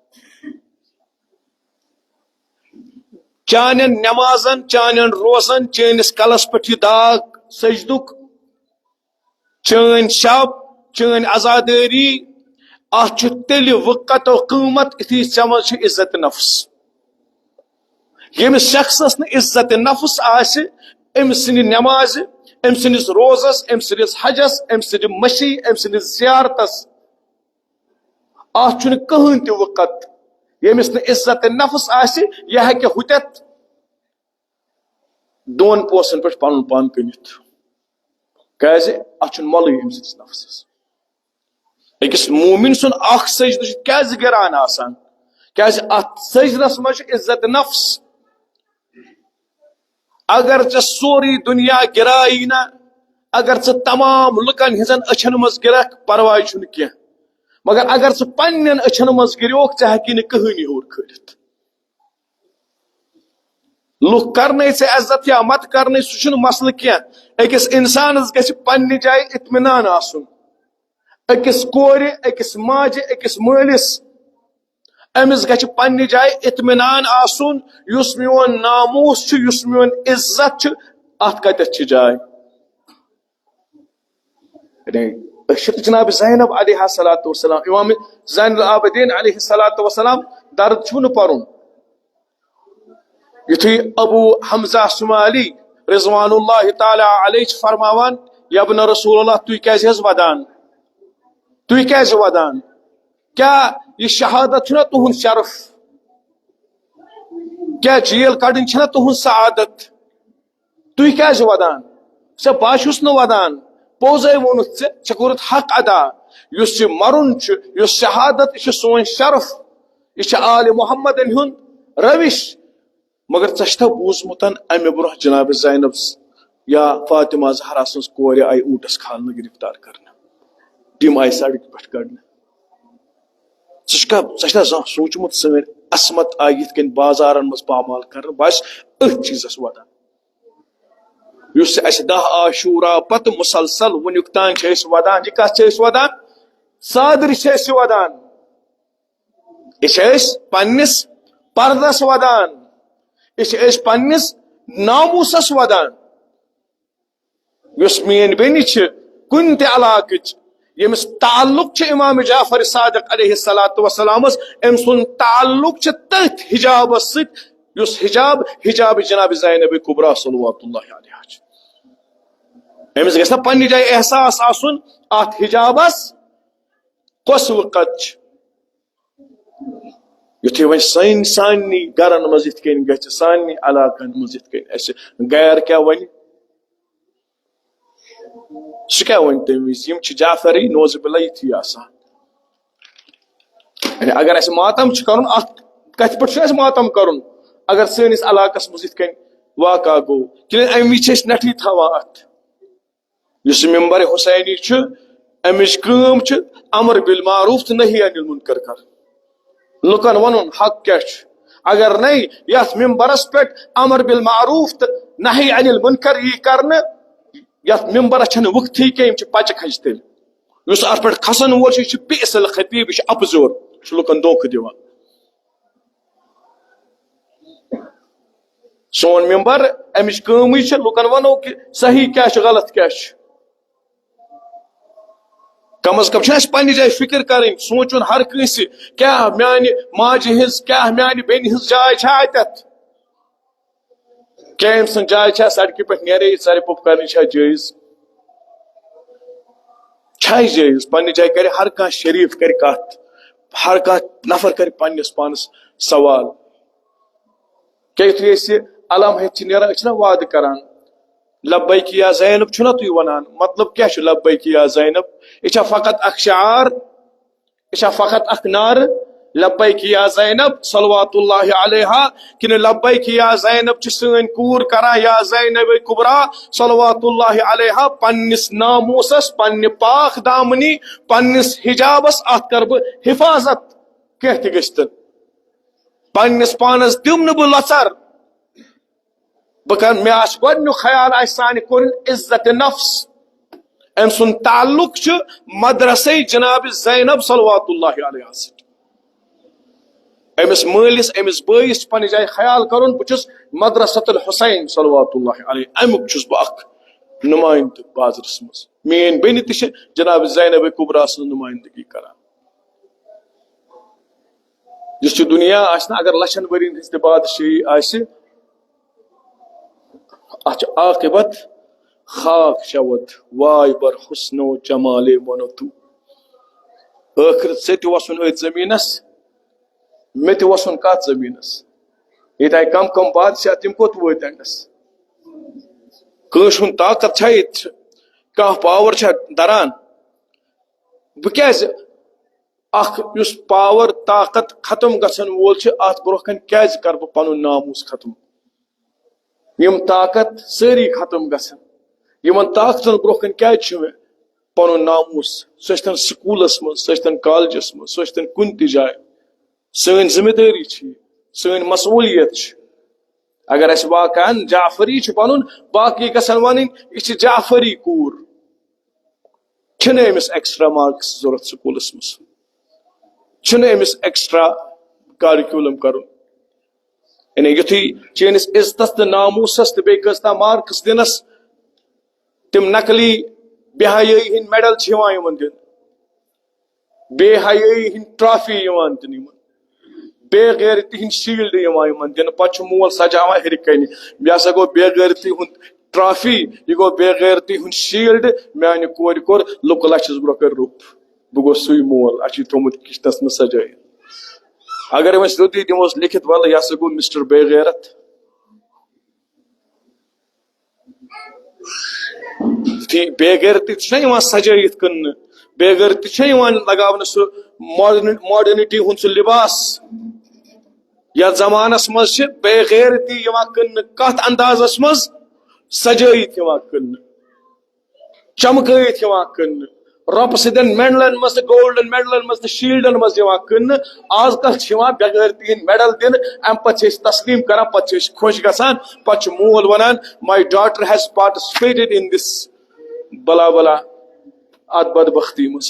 چانٮ۪ن نمازن، چانٮ۪ن روزن، چٲنِس کلس پٮ۪ٹھ یہِ داغ سجدُک، چٲنۍ شب، چٲنۍ عزادٲری، اتھ چھُ تیٚلہِ وقت و قۭمت یُتھُے ژےٚ منٛز چھُ عزت نفس۔ ییٚمِس شخصس نہٕ عزت نفس آسہِ، أمۍ سٕنٛدِ نمازِ، أمۍ سٕنٛدِس روزس، أمۍ سٕنٛدِس حجس، أمۍ سٕنٛدِ مشی، أمۍ سٕنٛدِس زیارتس، اتھ چھُنہٕ کٕہٕنۍ تہِ وقت۔ ییٚمِس نہٕ عزت نفس آسہِ، یہِ ہیٚکہِ ہُتٮ۪تھ دۄن پوسن پٮ۪ٹھ پنُن پان کٕنِتھ۔ کیازِ؟ اتھ چھُنہٕ مۄلٕے أمۍ سٕنٛدِس نفسس۔ أکِس مومن سُنٛد اکھ سجدٕ چھُ کیازِ گران آسان؟ کیازِ اتھ سجدس منٛز چھُ عزت نفس۔ اگر ژےٚ سورُے دُنیا گرایی نہ، اگر ژٕ تمام لُکن ہٕنٛزن أچھن منٛز گرکھ، پرواے چھُنہٕ کینٛہہ، مگر اگر ژٕ پننٮ۪ن أچھن منٛز گریوکھ، ژےٚ ہیٚکی نہٕ کٕہٕنۍ یور کھٲلِتھ۔ لُکھ کرنے ژےٚ عزت یا مت کرنے، سُہ چھُنہٕ مسلہٕ کینٛہہ۔ أکِس انسانس گژھِ پننہِ جایہِ اطمینان آسُن۔ أکِس کورِ، أکِس ماجہِ، أکِس مٲلِس، أمِس گژھِ پننہِ جایہِ اطمینان آسُن، یُس میون ناموس چھُ، یُس میون عزت چھُ، اتھ کتٮ۪تھ چھِ جاے۔ یعنی أسۍ چھِ جناب زینب علیہ الصلوۃ والسلام، امام زین العابدین علیہ الصلوۃ والسلام درد چھُو نہٕ پرُن۔ یُتھُے ابو حمزہ شمالی رضوان اللہ تعالی علیہ چھِ فرماوان، "یابن رسول اللہ، تُہۍ کیازِ حظ ودان؟ تُہۍ کیازِ ودان؟ کیٛاہ یہِ شہادت چھُنہ تُہُنٛد شرف؟ کیٛاہ جیل کڑٕنۍ چھنہ تُہُنٛد سعادت؟ تُہۍ کیازِ ودان؟ ژےٚ بہٕ چھُس نہٕ ودان، پوٚزے ووٚنُتھ ژےٚ، ژےٚ کوٚرُتھ حق ادا۔ یُس یہِ مرُن چھُ، یُس شہادت، یہِ چھُ سون شرف، یہِ چھُ آلِ محمدن ہُنٛد روش۔ مگر ژےٚ چھُتھا بوٗزمُت امہِ برونٛہہ جناب زینب یا فاطمہ زہرا سٕنٛز کورِ آیہِ اوٗنٹس کھالنہٕ، گرفتار کرنہٕ، تِم آیہِ سڑکہِ پٮ۪ٹھ کڑنہٕ؟ ژٕ چھُکھا، ژےٚ چھُنہ زانٛہہ سوٗنٛچمُت سٲنۍ عصمت آیہِ یِتھ کٔنۍ بازارن منٛز پامال کرنہٕ؟ بہٕ آسہٕ أتھۍ چیٖزس ودان، یُس اَسہِ دَہ عاشورا پتہٕ مسلسل وُنیُک تام چھِ أسۍ ودان۔ یہِ کَتھ چھِ أسۍ ودان؟ ژادرِ چھِ أسۍ ودان۔ یہِ چھِ أسۍ پننِس پردس ودان۔ یہِ چھِ أسۍ پننِس ناموسس ودان۔ یُس میٲنۍ بیٚنہِ چھِ کُنہِ تہِ علاقٕچ، ییٚمِس تعلق چھُ امام جعفر صادق علیہ الصلوۃ والسلامس، أمۍ سُنٛد تعلق چھُ تٔتھۍ حجابس سۭتۍ، یُس حجاب، حجاب جناب زینب کبریٰ صلوات اللہ علیہا چھُ۔ أمِس گژھِ نہ پننہِ جایہِ احساس آسُن اتھ حجابس کۄس وقت چھِ۔ یُتھُے وۄنۍ سٲنۍ، سارنٕے گرن منٛز یِتھ کٔنۍ گژھِ، سارنٕے علاقن منٛز یِتھ کٔنۍ اَسہِ غیر کیٛاہ وَنہِ، سُہ کیٛاہ وَنہِ تَمہِ وِزِ؟ یِم چھِ جعفری، نعوذ باللہ، یِتھی آسان۔ یعنی اگر اَسہِ ماتم چھُ کَرُن، اَتھ کَتھِ پٮ۪ٹھ چھُ اَسہِ ماتم کَرُن؟ اگر سٲنِس علاقس منٛز یِتھ کٔنۍ واقعہ گوٚو، تیٚلہِ اَمہِ وِزِ چھِ أسۍ نَٹھٕے تھاوان اَتھ۔ یُس یہِ ممبر حسینی چھُ، امِچ کٲم چھِ امر بالمعروف تہٕ نہی عن المنکر کرُن، لُکن ونُن حق کیٛاہ چھُ۔ اگر نے یتھ ممبرس پٮ۪ٹھ امر بالمعروف تہٕ نہی عن المنکر یی کرنہٕ، یتھ ممبرس چھنہٕ وقتٕے کینٛہہ، یِم چھِ پچہِ کھجہِ تیٚلہِ۔ یُس اتھ پٮ۪ٹھ کھسن وول چھُ، یہِ چھُ بئس الخطیب، یہِ چھُ اپزور، یہِ چھُ لُکن دھوکہٕ دِوان۔ سون ممبر، امِچ کٲمٕے چھِ لُکن ونو کہِ صحیح کیٛاہ چھُ، غلط کیٛاہ چھُ۔ کم از کم چھِ اَسہِ پننہِ جایہِ فکر کرٕنۍ، سونٛچُن ہر کٲنٛسہِ، کیٛاہ میانہِ ماجہِ ہٕنٛز، کیٛاہ میانہِ بیٚنہِ ہٕنٛز جاے چھا اتٮ۪تھ؟ کیٛاہ أمۍ سٕنٛز جاے چھا سڑکہِ پٮ۪ٹھ نیرے یہِ ژرِ پوٚپ کرٕنۍ چھا جٲیز؟ چھا یہِ جٲیز؟ پننہِ جایہِ کرِ ہر کانٛہہ شریف کرِ کتھ، ہر کانٛہہ نفر کرِ پننِس پانس سوال۔ کیٛاہ یُتھُے أسۍ یہِ علم ہیٚتھ چھِ نیران، أسۍ چھِنہ وعدٕ کران، "لبیک یا زینب" چھُنہ تُہۍ ونان؟ مطلب کیٛاہ چھُ "لبیک یا زینب"؟ یہِ چھا فقط اکھ شعار؟ یہِ چھا فقط اکھ نعرٕ، "لبیک یا زینب صلوات اللہ علیہا"؟ کِنہٕ "لبیک یا زینب" چھِ سٲنۍ کوٗر کران، "یا زینب کبریٰ صلوات اللہ علیہا"، پننِس ناموسس، پننہِ پاک دامنی، پننِس حجابس، اتھ کرٕ بہٕ حفاظت، کینٛہہ تہِ گٔژھتن۔ پننِس پانس دِم نہٕ بہٕ لۄژر۔ بہٕ کرٕ، مےٚ آسہِ گۄڈٕنیُک خیال آسہِ سانہِ کورِ عزت نفس۔ أمۍ سُنٛد تعلق چھُ مدرسے جناب زینب صلوات اللہ علیہا سۭتۍ۔ أمِس مٲلِس، أمِس بٲیِس چھُ پننہِ جایہِ خیال کرُن، بہٕ چھُس مدرسۃ الحسین صلوات اللہ علیہ، امیُک چھُس بہٕ اکھ نمائندٕ بازرس منٛز۔ میٲنۍ بیٚنہِ تہِ چھِ جناب زینب کبریٰ سٕنٛز نمائندگی کران۔ یُس یہِ دُنیا آسہِ نہ، اگر لچھن ؤرین ہٕنٛز تہِ بادشٲہی آسہِ، اتھ چھُ عاقبت خاک شود، واے بر حسن و جمال ونو تو۔ ٲخرت ژےٚ تہِ وسُن أتھۍ زٔمیٖنس، مےٚ تہِ وسُن کتھ زٔمیٖنس؟ ییٚتہِ آیہِ کم کم بادشاہ، تِم کوٚت وٲتۍ اینڈس؟ کٲنٛسہِ ہُنٛد طاقت چھا ییٚتہِ؟ کانٛہہ پاور چھا دران؟ بہٕ کیازِ اکھ یُس پاور، طاقت ختم گژھن وول چھُ، اتھ برونٛہہ کنہِ کیازِ کرٕ بہٕ پنُن ناموس ختم؟ یِم طاقت سٲری ختم گژھن، یِمن طاقتن برونٛہہ کنہِ کیازِ چھُ مےٚ پنُن ناموس؟ سُہ ٲسۍتن سکوٗلس منٛز، سُہ ٲسۍتن کالجس منٛز، سُہ ٲسۍتن کُنہِ تہِ جایہِ۔ سٲنۍ ذمہ دٲری چھِ یہِ، سٲنۍ مسؤلیت چھِ۔ اگر اسہِ واقعاً جعفری چھُ بنُن، باقی گژھن ونٕنۍ، "یہِ چھِ جعفری کوٗر"۔ چھِنہٕ أمِس ایکسٹرا مارکس ضروٗرت سکوٗلس منٛز، چھُنہٕ أمِس ایکسٹرا کریکولم کرُن۔ یعنی یُتھُے چٲنِس عزتس تہٕ ناموسس تہٕ بیٚیہِ کٲنٛسہِ تام مارکس دِنس تِم نقلی بے حیٲیی ہٕنٛدۍ میڈل چھِ یِوان یِمن دِنہٕ، بے حیٲیی ہٕنٛدۍ ٹرافی یِوان دِنہٕ یِمن، بے غیرتی ہٕنٛدۍ شیٖلڈ یِوان یِمن دِنہٕ۔ پتہٕ چھُ مول سجاوان ہیٚرِ کنہِ، یہِ ہسا گوٚو بے غیرتی ہُنٛد ٹرافی، یہِ گوٚو بے غیرتی ہُنٛد شیٖلڈ۔ میانہِ کورِ کوٚر لُکہٕ لچھس برونٛہہ کَنہِ روٚف، بہٕ گوٚوس سُے مول، اَسہِ چھُ تھوٚمُت کچنس منٛز سجٲیِتھ۔ اگر وۄنۍ سیوٚدُے دِموس لیکھِتھ، ولہٕ، یہِ ہسا گوٚو مسٹر بے غیرت۔ ٹھیٖک، بے غیرتی تہِ چھےٚ یِوان سجٲیِتھ کٕننہٕ، بے غیرتی چھےٚ یِوان لگاونہٕ سُہ ماڈرن-، ماڈرنٹی ہُنٛد سُہ لباس۔ یتھ زمانس منٛز چھِ بے غیرتی یِوان کٕننہٕ، کتھ اندازس منٛز؟ سجٲیِتھ یِوان کٕننہٕ، چمکٲیِتھ یِوان کٕننہٕ، رۄپہٕ سٕنٛدٮ۪ن میڈلن منٛز تہٕ گولڈن میڈلن منٛز تہٕ شیٖلڈن منٛز یِوان کٕننہٕ۔ آز کل چھِ یِوان بے غیرتی ہٕنٛدۍ میڈل دِنہٕ، امہِ پتہٕ چھِ أسۍ تسلیم کران، پتہٕ چھِ أسۍ خۄش گژھان، پتہٕ چھُ مول ونان، "My daughter has participated in this بلا بلا، اتھ بدبختی منٛز۔"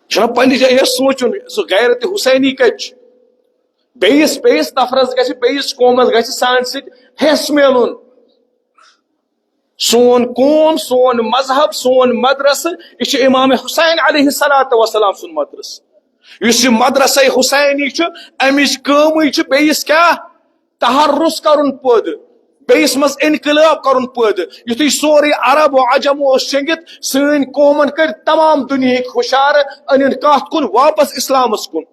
چھُنہ پننہِ جایہِ یہِ سونٛچُن، سُہ غیرت حسینی کتہِ چھُ؟ بیٚیِس، بیٚیِس نفرس گژھِ، بیٚیِس قومس گژھِ سانہِ سۭتۍ حصہٕ میلُن۔ سون قوم، سون مذہب، سون مدرسہٕ، یہِ چھُ امام حسین علیہ الصلوۃ والسلام سُنٛد مدرسہٕ۔ یُس یہِ مدرسہ حسینی چھُ، امِچ کٲمٕے چھِ بیٚیِس کیٛاہ؟ تحرُس کرُن پٲدٕ، بیٚیِس منٛز انقلاب کرُن پٲدٕ۔ یُتھُے سورُے عرب و عجم اوس شیٚنگِتھ، سٲنۍ قومن کٔرۍ تمام دُنیہٕکۍ ہُشار، أنِن کتھ کُن؟ واپس اسلامس کُن۔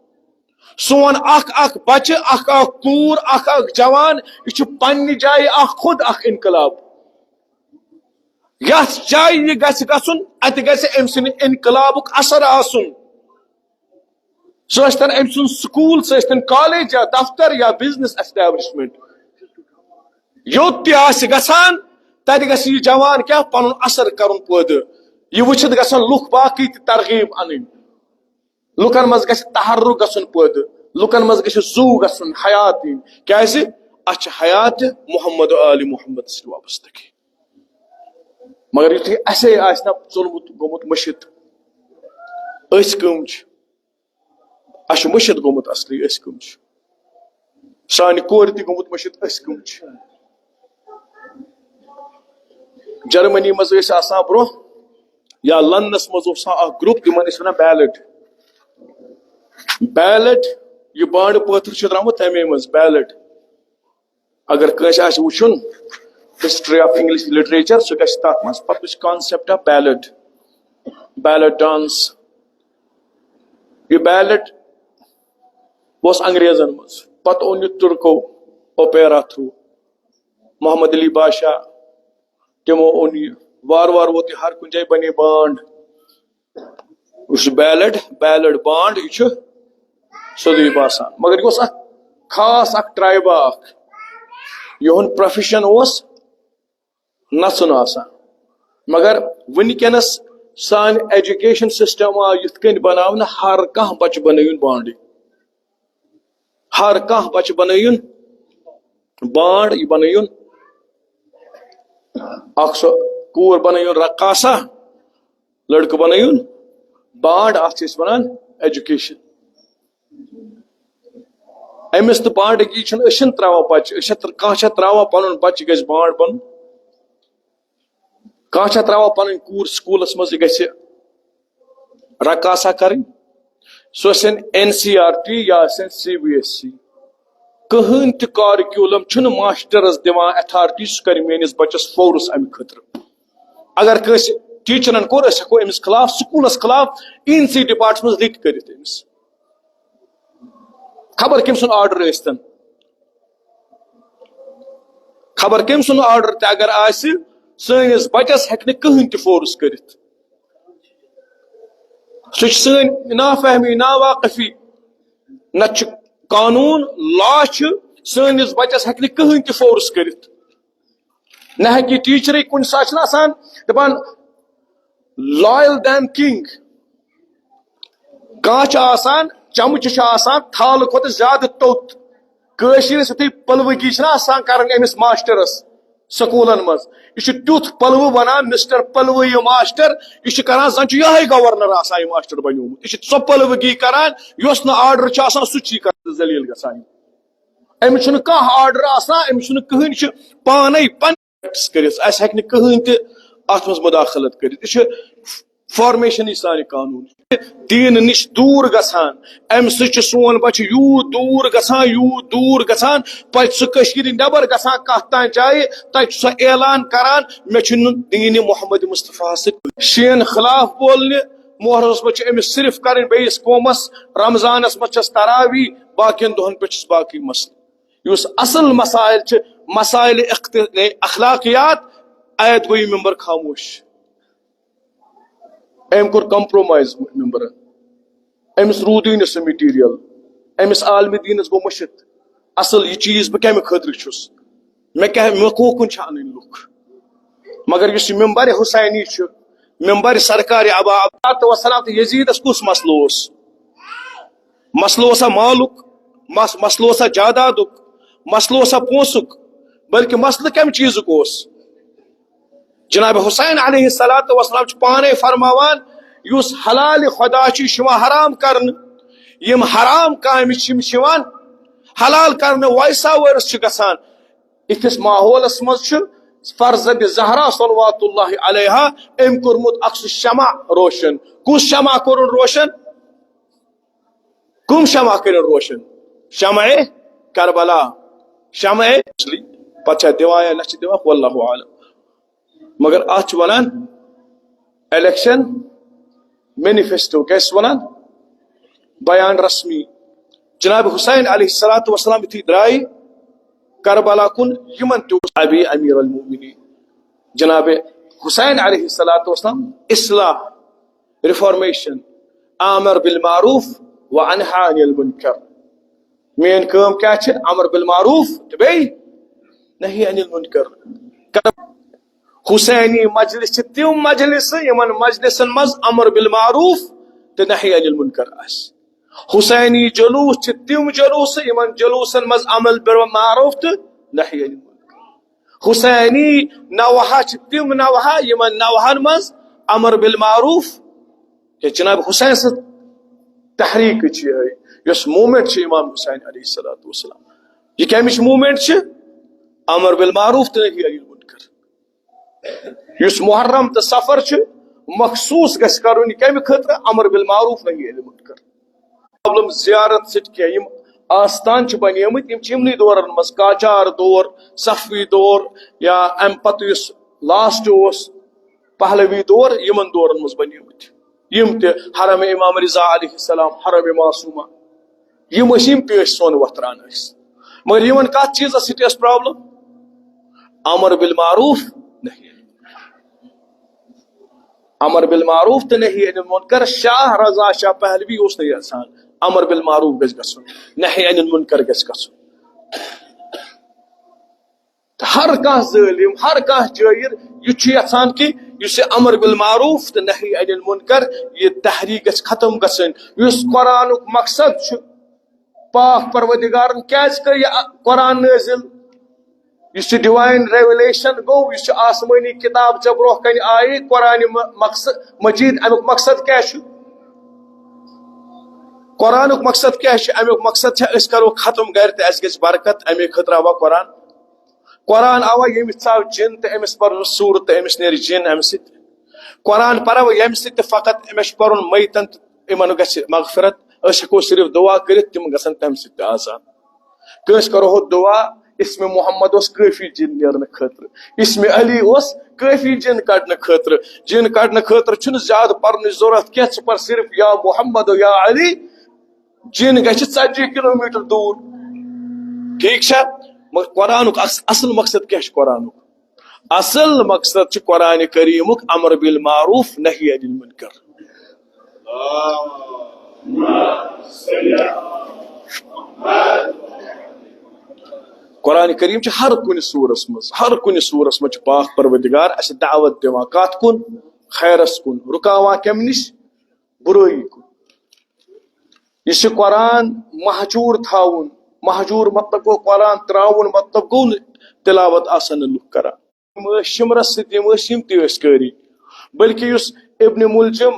سون اکھ اکھ بچہٕ، اکھ اکھ کوٗر، اکھ اکھ جوان، یہِ چھُ پننہِ جایہِ اکھ خود اکھ انقلاب۔ یتھ جایہِ یہِ گژھِ گژھُن، اتہِ گژھِ أمۍ سٕنٛدِ انقلابُک اثر آسُن۔ سُہ ٲسۍتن أمۍ سُنٛد سکوٗل، سُہ ٲسۍتن کالج یا دفتر یا بزنس ایسٹیبلشمنٹ، یوٚت تہِ آسہِ گژھان، تتہِ گژھِ یہِ جوان کیٛاہ؟ پنُن اثر کرُن پٲدٕ۔ یہِ وٕچھِتھ گژھن لُکھ باقٕے تہِ ترغیب انٕنۍ۔ لُکن منٛز گژھِ تحرک گژھُن پٲدٕ، لُکن منٛز گژھِ زُو گژھُن، حیات یِنۍ۔ کیازِ؟ اَسہِ چھِ حیات محمد و آل محمد سۭتۍ وابستگی۔ مگر یُتھُے اَسے آسہِ نہ ژوٚلمُت، گوٚمُت مٔشِتھ، أسۍ کٕم چھِ؟ اَسہِ چھُ مٔشِتھ گوٚمُت اصلی، أسۍ کٕم چھِ؟ سانہِ کورِ تہِ گوٚمُت مٔشِتھ، أسۍ کٕم چھِ؟ جرمنی منٛز ٲسۍ آسان برونٛہہ، یا لندنس منٛز اوس آسان اکھ گروپ، تِمن ٲسۍ ونان بیلٹ۔ بیلٹ، یہِ بانڈٕ پٲتھٕر چھُ درامُت تمے منٛز، بیلٹ۔ اگر کٲنٛسہِ آسہِ وٕچھُن history of English literature، سُہ گژھِ تتھ منٛز پتہٕ وٕچھ concept of ballad، ballad dance۔ یہِ بیلٹ اوس انگریزن منٛز، پتہٕ اوٚن یہِ تُرکو اوپیرا تھرو، محمد علی بادشاہ، تِمو اوٚن یہِ۔ وارٕ وارٕ ووت یہِ ہر کُنہِ جایہِ، بنے بانڈ۔ یُس بیلٹ، بیلٹ بانڈ، یہِ چھُ سیوٚدُے باسان، مگر یہِ اوس اکھ خاص اکھ ٹرایبا اکھ، یِہُنٛد پروفیشن اوس نژُن آسان۔ مگر وٕنکیٚنس سانہِ ایجوکیشن سسٹم آو یِتھ کٔنۍ بناونہٕ، ہر کانٛہہ بچہِ بنٲوِن بانڈٕے، ہر کانٛہہ بچہِ بنٲوِن بانڈ، یہِ بنٲوِن اکھ سۄ کوٗر بنٲوِن رقاصہ، لڑکہٕ بنٲوِن بانڈ، اتھ چھِ أسۍ ونان ایجوکیشن۔ أمِس تہٕ بانڈگی چھِنہٕ، أسۍ چھِنہٕ تراوان بچہِ، أسۍ چھِ تر-، کانٛہہ چھا تراوان پنُن بچہِ گژھِ بانڈ بنُن؟ کانٛہہ چھا تراوان پنٕنۍ کوٗر سکوٗلس منٛز یہِ گژھِ رقاصہ کرٕنۍ؟ سُہ ٲسِن این سی آر ٹی یا ٲسِن سی بی ایس ای، کٕہٕنۍ تہِ کارکیولم چھُنہٕ ماسٹرس دِوان اتھارٹی سُہ کرِ میٲنِس بچس فورس امہِ خٲطرٕ۔ اگر کٲنٛسہِ ٹیچرن کوٚر، أسۍ ہٮ۪کو أمِس خلاف، سکوٗلس خلاف، این سی ڈپارٹمنٹس لِکھ کٔرِتھ أمِس۔ خبر کٔمۍ سُنٛد آرڈر ٲسۍتن، خبر کٔمۍ سُنٛد آرڈر تہِ اگر آسہِ، سٲنِس بچس ہٮ۪کہِ نہٕ کٕہٕنۍ تہِ فورس کٔرِتھ۔ سُہ چھُ سٲنۍ نافہمی، ناواقفی۔ نتہٕ چھُ قانوٗن، لا چھُ، سٲنِس بچس ہٮ۪کہِ نہٕ کٕہٕنۍ تہِ فورس کٔرِتھ۔ نہ ہیٚکہِ یہِ ٹیچرٕے، کُنہِ ساتہٕ چھُنہٕ آسان دپان loyal than king۔ کانٛہہ چھُ آسان، چمچہٕ چھُ آسان تھالہٕ کھۄتہٕ زیادٕ توٚت۔ کٲشرِس یُتھُے پلوٕگی چھِنہ آسان کران أمِس ماسٹرس سکوٗلن منٛز، یہِ چھُ تیُتھ پلوٕ ونان، مسٹر پلوٕ یہِ ماسٹر، یہِ چھُ کران زن چھُ یِہوٚے گورنر آسان یہِ ماسٹر بنیومُت۔ یہِ چھُ سۄ پلوٕگی کران، یۄس نہٕ آرڈر چھُ آسان، سُہ چھُ یہِ کران، ذلیل گژھان۔ أمِس چھُنہٕ کانٛہہ آرڈر آسان، أمِس چھُنہٕ کٕہٕنۍ، یہِ چھُ پانے پن- پریکٹس کٔرِتھ۔ اَسہِ ہیٚکہِ نہٕ کٕہٕنۍ تہِ اتھ منٛز مداخلت کٔرِتھ۔ یہِ چھُ فارمیشنٕے سانہِ قانوٗن۔ دیٖنہٕ نِش دوٗر گژھان، امہِ سۭتۍ چھُ سون بچہِ یوٗت دوٗر گژھان، یوٗت دوٗر گژھان، پتہٕ چھُ سُہ کٔشیٖرِ نٮ۪بر گژھان کتھ تام جایہِ، تتہِ چھُ سُہ اعلان کران، مےٚ چھُنہٕ دیٖنِ محمد مصطفیٰ سۭتۍ۔ شیعن خلاف بولنہِ، محرمس منٛز چھِ أمِس صرف کرٕنۍ بیٚیِس قومس، رمضانس منٛز چھس تراویح، باقین دۄہن پٮ۪ٹھ چھُس باقٕے مسلہٕ۔ یُس اصل مسائل چھِ، مسائل اخت-، اخلاقیات، اتہِ گوٚو یہِ ممبر خاموش۔ أمۍ کوٚر کمپرومایز ممبرن، أمِس روٗدٕے نہٕ سُہ مٹیریل، أمِس عالمِ دیٖنس گوٚو مٔشِتھ۔ اصل یہِ چیٖز بہٕ کمہِ خٲطرٕ چھُس، مےٚ کیٛاہ، مےٚ کوکُن چھِ انٕنۍ لُکھ؟ مگر یُس یہِ ممبر حسینی چھُ، ممبر سرکار ابا عبداللہ والسلام تہٕ یزیدس کُس مسلہٕ اوس؟ مسلہٕ اوسا مالُک؟ مس-، مسلہٕ اوسا جادادُک؟ مسلہٕ اوسا پونٛسُک؟ بلکہِ مسلہٕ کمہِ چیٖزُک اوس؟ جناب حسین علیہ الصلوۃ والسلام چھُ پانے فرماوان، یُس حلال خدا چھُ، یہِ چھُ یِوان حرام کرنہٕ، یِم حرام کامہِ چھِ، یِم چھِ یِوان حلال کرنہٕ۔ ویسا ورس چھُ گژھان۔ یِتھِس ماحولس منٛز چھُ فرزند زہرا صلوات اللہ علیہا أمۍ کوٚرمُت اکھ سُہ شمع روشن۔ کُس شمع کوٚرُن روشن؟ کم شمع کٔرِن روشن؟ شمع کربلا، شمع، پتہٕ چھا دِوان یا نہ چھِ دِوان، واللہ عالم۔ مگر اتھ چھِ ونان الیکشن مینیفیسٹو، کیٛاہ چھِ ونان؟ بیان رسمی۔ جناب حسین علیہ الصلوۃ والسلام یُتھُے درٛاے کربلا کُن، یِمن تہِ اوس ابی امیر المومنین۔ جناب حسین علیہ الصلوۃ والسلام اصلاح، ریفارمیشن، امر بالمعروف و انہی عن المنکر۔ میٲنۍ کٲم کیٛاہ چھِ؟ امر بالمعروف تہٕ بیٚیہِ نہی عن المنکر۔ حسینی مجلس چھِ تِم مجلسہٕ، یِمن مجلسن منٛز امر بالمعروف تہٕ نہی عن المنکر آسہِ۔ حسینی جلوس چھِ تِم جلوسہٕ، یِمن جلوسن منٛز امر بالمعروف تہٕ نہی عن المنکر۔ حسینی نوحہ چھِ تِم نوحہ، یِمن نوحن منٛز امر بالمعروف، کہ جناب حسین سٕنٛز تحریک چھِ یِہے، یۄس موومنٹ چھِ امام حسین علیہ الصلوۃ والسلام، یہِ کمِچ موومنٹ چھِ؟ امر بالمعروف تہٕ نہی عن المنکر۔ یُس محرم تہٕ صفر چھُ، مخصوص گژھِ کرُن یہِ کمہِ خٲطرٕ؟ امر بالمعروف نہی عن المنکر۔ پرابلم زیارت سۭتۍ کینٛہہ، یِم آستان چھِ بنیمٕتۍ، یِم چھِ یِمنٕے دورن منٛز، قاجار دور، صفوی دور، یا امہِ پتہٕ یُس لاسٹ اوس پہلوی دور، یِمن دورن منٛز بنیمٕتۍ۔ یِم تہِ حرم امام رضا علیہ السلام، حرم معصومہ، یِم ٲسۍ، یِم تہِ ٲسۍ سۄن وۄتھراوان ٲسۍ۔ مگر یِمن کتھ چیٖزس سۭتۍ ٲس پرابلم؟ امر بالمعروف نہی۔ امر بالمعروف تہٕ نہی عن المنکر، شاہ رضا شاہ پہلوی اوس نہٕ یژھان امر بالمعروف گژھِ گژھُن، نہی عن المنکر گژھِ گژھُن۔ تہٕ ہر کانٛہہ ظٲلم، ہر کانٛہہ جٲیِر، یہِ چھُ یژھان کہِ یُس یہِ امر بالمعروف تہٕ نہی عن المنکر، یہِ تحریک گژھِ ختم گژھٕنۍ۔ یُس قرآنُک مقصد چھُ، پاک پروردگارن کیازِ کٔر یہِ قرآن نٲزِل؟ یُس یہِ ڈیوائن ریولیشن گوٚو، یُس یہِ آسمٲنی کتاب ژےٚ برونٛہہ کنہِ آیہِ، قرآن م-، مقصد، مجید، امیُک مقصد کیٛاہ چھُ؟ قرآنُک مقصد کیٛاہ چھُ؟ امیُک مقصد چھُ أسۍ کرو ختم گرِ تہٕ اسہِ گژھِ برکت، امے خٲطرٕ آوا قرآن۔ قرآن آوا ییٚمِس ژاو جِن تہٕ أمِس پرو سورت تہٕ أمِس نیرِ جِن امہِ سۭتۍ۔ قرآن پرو ییٚمہِ سۭتۍ تہٕ فقط أمِس چھُ پرُن میتن تہٕ یِمن گژھِ مغفرت۔ أسۍ ہٮ۪کو صرف دعا کٔرِتھ، تِم گژھن تمہِ سۭتۍ تہِ آزاد۔ کٲنٛسہِ کرو دعا، اسم محمد اوس کٲفی جِن نیرنہٕ خٲطرٕ، اسم علی اوس کٲفی جِن کڑنہٕ خٲطرٕ۔ جِن کڑنہٕ خٲطرٕ چھُنہٕ زیادٕ پرنٕچ ضروٗرت کینٛہہ، ژٕ پر صرف یا محمد یا علی، جِن گژھِ ژتجی کلوٗمیٹر دوٗر۔ ٹھیٖک چھا؟ مگر قرآنُک اص-، اصل مقصد کیٛاہ چھُ قرآنُک؟ اصل مقصد چھُ قرآن کریٖمُک امر بالمعروف نہی عن المنکر۔ قرآن کریم چھُ ہر کُنہِ سورس منٛز، ہر کُنہِ سورس منٛز چھُ پاک پروردگار اسہِ دعوت دِوان۔ کتھ کُن؟ خیرس کُن۔ رُکاوان کمہِ نِش؟ برٲیی کُن۔ یہِ چھُ قرآن مہجوٗر تھاوُن۔ مہجوٗر مطلب گوٚو قرآن ترٛاوُن، مطلب گوٚو نہٕ تلاوت آسن نہٕ لُکھ کران۔ یِم ٲسۍ شمرس سۭتۍ، یِم ٲسۍ، یِم تہِ ٲسۍ قٲری۔ بلکہِ یُس ابن ملجم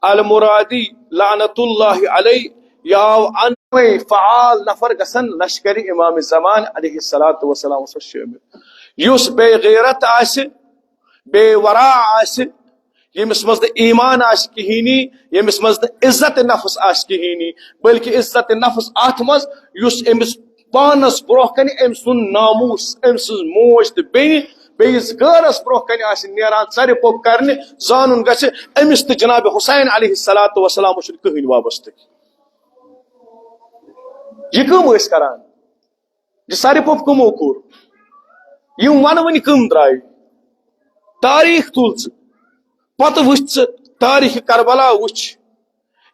المرادی لعنت اللہ علیہ، یہِ آو ان فعال نفر گژھن لشکر امام زمان علیہ الصلوۃ والسلام شٲمِل۔ یُس بے غیرت آسہِ، بے ورع آسہِ، ییٚمِس منٛز نہٕ ایمان آسہِ کِہیٖنی، ییٚمِس منٛز نہٕ عزت نفس آسہِ کِہیٖنی، بلکہِ عزت نفس اتھ منٛز یُس أمِس پانس برونٛہہ کنہِ أمۍ سُنٛد ناموس، أمۍ سٕنٛز موج تہٕ بیٚنہِ، بیٚیِس غٲرس برونٛہہ کنہِ آسہِ نیران ژرِ پوٚپ کرنہِ، زانُن گژھِ أمِس تہٕ جناب حسین علیہ الصلوۃ والسلام چھُنہٕ کٕہٕنۍ وابستہٕ۔ یہِ کٲم ٲسۍ کران، یہِ ژرِ پوٚپ کٕمو کوٚر؟ یِم ونوٕنۍ کٕم درٛاے؟ تاریخ تُل ژٕ، پتہٕ وٕچھ ژٕ، تاریخ کربلا وٕچھ۔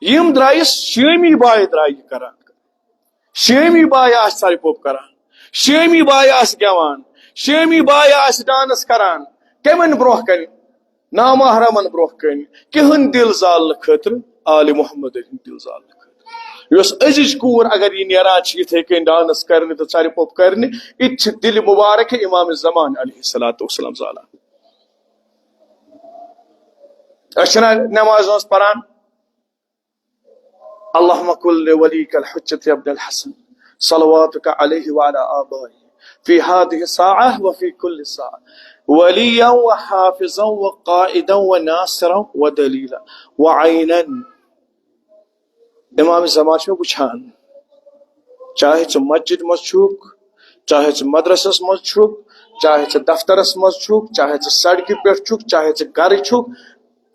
یِم درٛایہِ شٲمی باے، درٛایہِ یہِ کران۔ شٲمی باے آسہِ ژرِ پوٚپ کران، شٲمی باے آسہِ گٮ۪وان، شٲمی باے آسہِ ڈانس کران۔ کمن برونٛہہ کنہِ؟ نامحرمن برونٛہہ کنہِ، کِہُنٛد دِل زالنہٕ خٲطرٕ، آلِ محمد ہُنٛد دِل زالنہٕ خٲطرٕ۔ یۄس أزِچ کوٗر اگر یہِ نیران چھِ یِتھے کٔنۍ ڈانس کرنہِ تہٕ ژرِ پوٚپ کرنہِ، یہِ تہِ چھِ دِلہِ مبارک امام زمان علیہ الصلوۃ والسلام زالان۔ أسۍ چھِنہ نماز منٛز پران، اللهم كن لوليك الحجة يا ابن الحسن، صلواتك عليه وعلى آبائه في هذه الساعة وفي كل ساعة، وليا وحافظا وقائدا وناصرا ودليلا وعينا۔ امام زمان چھُ وٕچھان، چاہے ژٕ مسجد منٛز چھُکھ، چاہے ژٕ مدرسس منٛز چھُکھ، چاہے ژٕ دفترس منٛز چھُکھ، چاہے ژٕ سڑکہِ پٮ۪ٹھ چھُکھ، چاہے ژٕ گرٕ چھُکھ،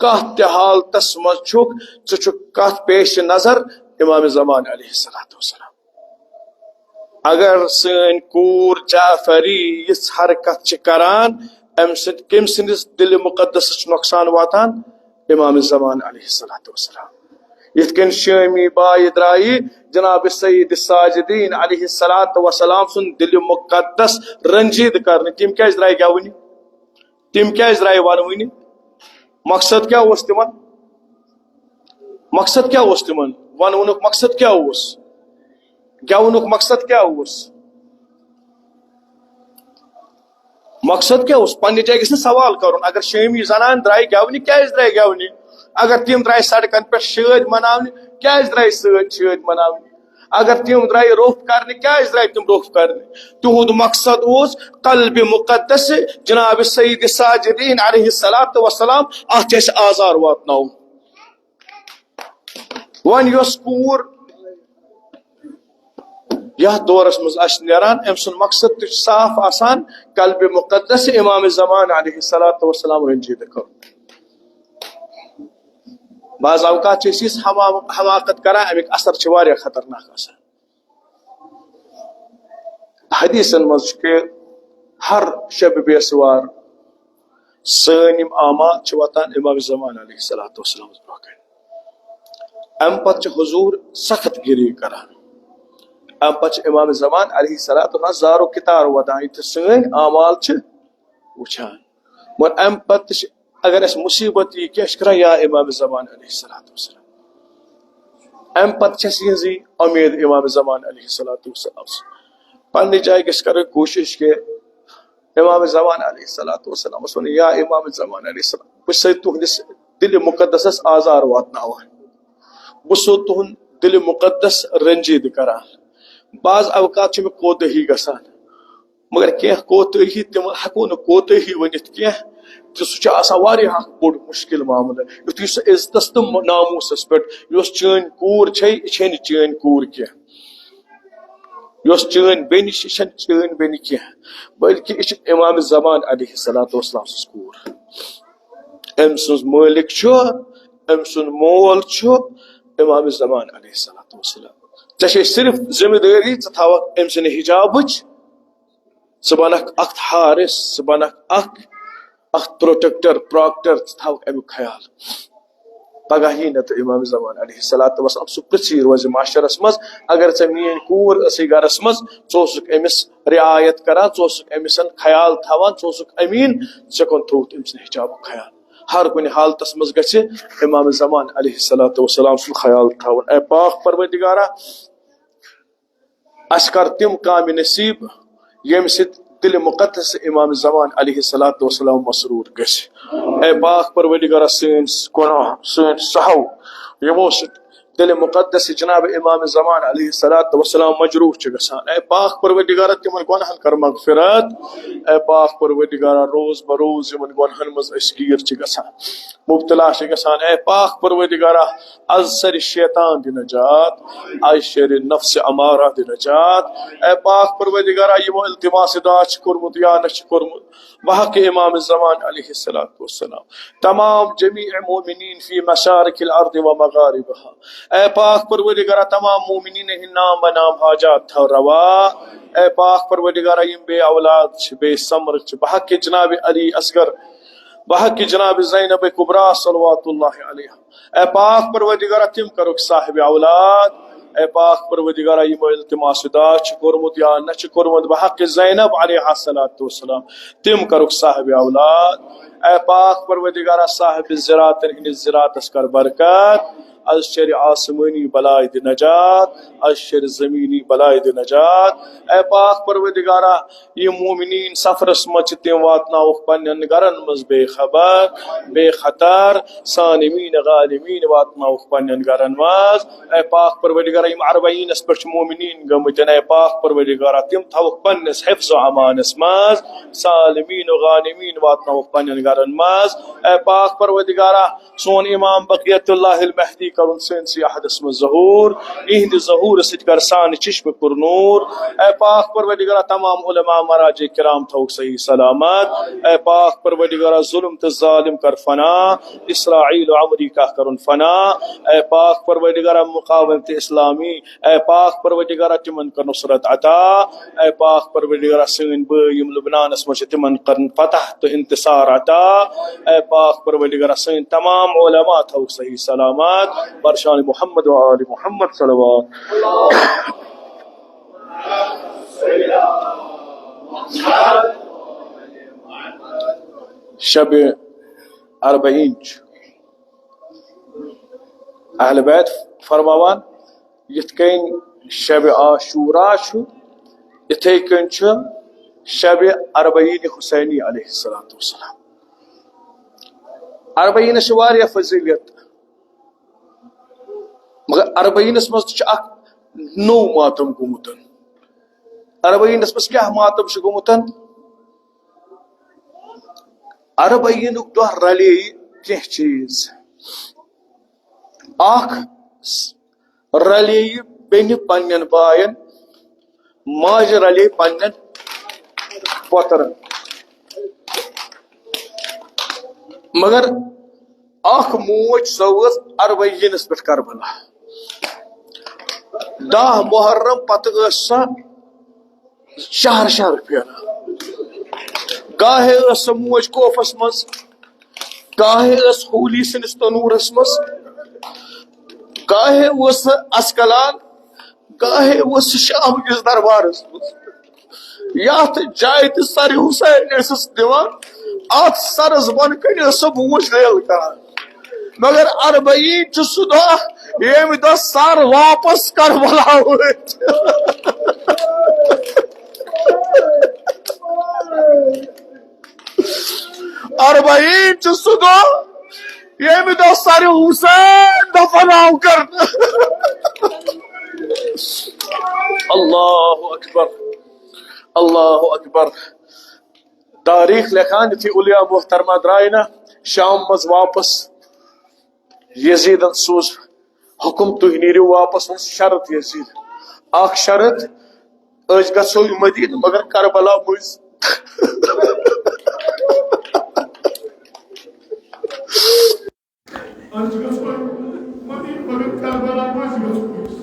کتھ تہِ حالتس منٛز چھُکھ، ژٕ چھُکھ کتھ پیش نظر امام زمان علیہ الصلوۃ والسلام۔ اگر سٲنۍ کوٗر جعفری یِژھ حرکت چھِ کران، امہِ سۭتۍ کٔمۍ سٕنٛدِس دِلہِ مُقدسس چھُ نۄقصان واتان؟ امام زمان علیہ الصلوۃ والسلام۔ یِتھ کٔنۍ شٲمی باے درٛایہِ جناب سید ساجدین علیہ الصلوۃ والسلام سُنٛد دِلہِ مُقدس رنجیدٕ کرنہٕ، تِم کیازِ درٛایہِ گٮ۪ونہِ؟ تِم کیازِ درٛایہِ ونوٕنہِ؟ مقصد کیٛاہ اوس تِمن؟ مقصد کیٛاہ اوس تِمن؟ ونوٕنُک مقصد کیٛاہ اوس؟ گٮ۪ونُک مقصد کیٛاہ اوس؟ مقصد کیٛاہ اوس؟ پننہِ جایہِ گژھِ نہٕ سوال کرُن۔ اگر شٲمی زنان درٛایہِ گٮ۪ونہِ، کیازِ درٛایہِ گٮ۪ونہِ؟ اگر تِم درٛایہِ سڑکن پٮ۪ٹھ شٲدۍ مناونہِ، کیازِ درٛایہِ سٲدۍ شٲدۍ مناونہِ؟ اگر تِم درٛایہِ روٚف کرنہِ، کیازِ درٛایہِ تِم روٚف کرنہِ؟ تِہُنٛد مقصد اوس قلبِ مُقدس جناب سید ساجدین علیہ الصلوۃ والسلام، اتھ چھِ اَسہِ آزار واتناوُن۔ وۄنۍ یۄس کوٗر یتھ دورس منٛز آسہِ نیران، أمۍ سُنٛد مقصد تہِ چھُ صاف آسان، قلبِ مُقدس امام زمان علیہ الصلوۃ والسلام رنجیدٕ کرُن۔ بعض اوقات چھِ أسۍ یِژھ حما-، حماقت کران، امیُک اثر چھُ واریاہ خطرناک آسان۔ حدیثن منٛز چھُ کہِ ہر شب بیسوار سٲنۍ یِم اعمال چھِ واتان امام زمان علیہ الصلوۃ والسلامس برونٛہہ کنہِ۔ امہِ پتہٕ چھُ حضور سخت گیٖری کران۔ امہِ پتہٕ چھُ امام زمان علیہ الصلوۃ والسلام زارو کتار ودان، یُتھ سٲنۍ اعمال چھِ وٕچھان۔ مگر امہِ پتہٕ تہِ چھِ، اگر اسہِ مصیبت یی، کیٛاہ چھِ کران؟ یا امام زمان علیہ الصلوۃ والسلام۔ امہِ پتہٕ چھِ اسہِ یِہنٛزٕے امید امام زمان علیہ الصلوۃ والسلام۔ پننہِ جایہِ گژھِ کرٕنۍ کوٗشش کہِ امام زمان علیہ الصلوۃ والسلامس ونُن، یا امام زمان علیہ السلام، بہٕ چھُسے تُہنٛدِس دِلہِ مُقدسس آزار واتناوان، بہٕ چھُسو تُہُنٛد دِلہِ مُقدس رنجیدٕ کران۔ بعض اوقات چھِ مےٚ کوتٲہی گژھان، مگر کینٛہہ کوتٲہی تِم ہٮ۪کو نہٕ کوتٲہی ؤنِتھ کینٛہہ، تہٕ سُہ چھُ آسان واریاہ اکھ بوٚڑ مُشکِل معاملہٕ۔ یُتھُے سُہ عزتس تہٕ ناموسس پٮ۪ٹھ، یۄس چٲنۍ کوٗر چھے، یہِ چھے نہٕ چٲنۍ کوٗر کینٛہہ، یۄس چٲنۍ بیٚنہِ چھِ، یہِ چھَنہٕ چٲنۍ بیٚنہِ کینٛہہ، بلکہِ یہِ چھِ امام زمان علیہ الصلوۃ والسلام سٕنٛز کوٗر۔ أمۍ سٕنٛز مٲلِک چھُ، أمۍ سُنٛد مول چھُ امام زمان علیہ الصلوۃ والسلام۔ ژےٚ چھے صرف ذمہٕ دٲری، ژٕ تھاوکھ أمۍ سٕنٛدِ حجابٕچ، ژٕ بنکھ اکھ حارس، ژٕ بنکھ اکھ، اکھ پروٹیکٹر، پراکٹر، ژٕ تھاوکھ امیُک خیال۔ پگاہ یی نہٕ تہٕ امام زمان علیہ الصلوۃ والسلام سُہ پرٛژھی روزِ محشرس منٛز، اگر ژےٚ میٲنۍ کوٗر ٲسٕے گرس منٛز، ژٕ اوسُکھ أمِس رعایت کران، ژٕ اوسُکھ أمِس خیال تھاوان، ژٕ اوسُکھ امین، ژےٚ کُن تھووُتھ أمۍ سٕنٛدِ حجابُک خیال۔ ہر کُنہِ حالتس منٛز گژھِ امام زمان علیہ الصلوۃ والسلام سُنٛد خیال تھاوُن۔ اے پاک پروردگارا، اسہِ کر تِم کامہِ نصیب، ییٚمہِ سۭتۍ دِلہِ مُقدس امام زمان علیہ الصلوۃ والسلام مسرور گژھِ۔ اے پاک پروردگارا، سٲنۍ گۄناہ، سٲنۍ سہو، یِمو سۭتۍ دِلِ مُقدس جناب امام زمان علیہ الصلوۃ والسلام مجروح چھِ گژھان۔ اے پاک پروردگارا، تِمن گۄنہن کر مغفرت۔ اے پاک پروردگارا، روز بروز یِمن گۄنہن منٛز أسۍ گیٖر چھِ گژھان، مبتلا چھِ گژھان۔ اے پاک پروردگارا، از شرِ شیطان دِ نجات، از شرِ نفس امارہ دِ نجات۔ اے پاک پروردگارا، یِمو التماس دعا چھُ کوٚرمُت یا نہ چھُ کوٚرمُت، بحق امام زمان علیہ الصلوۃ والسلام، تمام جمیع مومنین فی مشارق الارض و مغاربها۔ اے پاک پروردگارا، تمام مومنین ہٕنٛدۍ نام بہ نام حاجات تھاو روا۔ اے پاک پروردگارا، یِم بے اولاد چھِ، بے ثمر چھِ، بحق جناب علی اصغر، بحق جناب زینب کبریٰ صلوات اللہ علیہا۔ اے پاک پروردگارا، تِم کرُکھ صاحب اولاد۔ اے پاک پروردگارا، یِمو التماس دعا چھُ کوٚرمُت یا نہ چھُ کوٚرمُت، بحق زینب علیہا الصلوۃ والسلام، تِم کرُکھ صاحب اولاد۔ اے پاک پروردگارا، صاحب زراعتن ہٕنٛدِس زراعتس کر برکت۔ از شرِ آسمٲنی بلایہِ دِ نجات، از شرِ زمینی بلایہِ دِ نجات۔ اے پاک پروردگارا، یِم مومنین سفرس منٛز چھِ، تِم واتناوُکھ پننٮ۪ن گرن منٛز بے خبر، بے خطر، سالمین غانمین واتناوُکھ پننٮ۪ن گرن منٛز۔ اے پاک پروردگارا، یِم اربعینس پٮ۪ٹھ چھِ مومنین گٔمٕتۍ، اے پاک پروردگارا، تِم تھاوُکھ پننِس حفظ و امانس منٛز، سالمین و غانمین واتناوُکھ پننٮ۪ن گرن منٛز۔ اے پاک پروردگارا، سون امام بقیت اللہ المہدی کرُن سٲنِسٕے عہدس منٛز ظہور، اِہنٛدِ ظہور سۭتۍ کر سانہِ چشمہٕ کُر نور۔ اے پاک پروردگارا، تمام علماء مراجع کرام تھاوُکھ صحیح سلامت۔ اے پاک پروردگارا، ظلم تہٕ ظالم کر فنا، اسرائیل و امریکہ کرُن فنا۔ اے پاک پروردگارا، مقاومت اسلامی، اے پاک پروردگارا، تِمن کر نصرت عطا۔ اے پاک پروردگارا، سٲنۍ بٲے یِم لبنانس منٛز چھِ، تِمن کرن فتح تہٕ انتصار عطا۔ اے پاک پروردگارا، سٲنۍ تمام علماء تھاوُکھ صحیح سلامت۔ برشان محمد و آل محمد صلوات۔ شب اربعین چھُ۔ اہل بیت فرماوان، یِتھ کٔنۍ شب عاشورہ چھُ، یِتھے کٔنۍ چھُ شب اربعین حسینی علیہ الصلوۃ والسلام۔ اربعینس چھِ واریاہ فضیلت، مگر اربعینس منٛز تہِ چھُ اکھ نوٚو ماتم گوٚمُت۔ اربعینس منٛز کیٛاہ ماتم چھُ گوٚمُت؟ اربعینُک دۄہ رلییہِ کینٛہہ چیٖز۔ اکھ، رلییہِ بیٚنہِ پننٮ۪ن باین، ماجہِ رلییہِ پننٮ۪ن پۄترن۔ مگر اکھ موج، سۄ ٲس اربعینس پٮ۪ٹھ کربلا۔ دَہ محرم پتہٕ ٲس سۄ شہر شہر پھیران۔ گاہے ٲس سۄ موج کوفس منٛز، گاہے ٲس ہولی سٕنٛدِس تنوٗرس منٛز، گاہے اوس سۄ اسکلان، گاہے اوس سُہ شام کِس دربارس منٛز۔ یتھ جایہِ تہِ سرِ حسین ٲسٕس دِوان، اتھ سرس بۄنہٕ کنہِ ٲس سۄ موج لیل کران۔ مگر اربعین چھُ سُہ دۄہ، ییٚمہِ دۄہ سر واپس کربلا وٲتۍ۔ اربعین چھُ سُہ دۄہ، ییٚمہِ دۄہ سرِ حسین دفن آو کرنہٕ۔ اللہ اکبر، اللہ اکبر۔ تاریخ لیکھان، یُتھُے اولیاء محترمہ درٛاے نہ شام منٛز واپس، یزیدن سوٗز حکم، تُہۍ نیٖرِو واپس۔ اوس شرط یزید، اکھ شرط، أسۍ گژھو مدینہ، مگر کربلا مٔنٛزۍ۔ أسۍ گژھو مدینہ، مگر کربلا مٔنٛزۍ گژھو أسۍ۔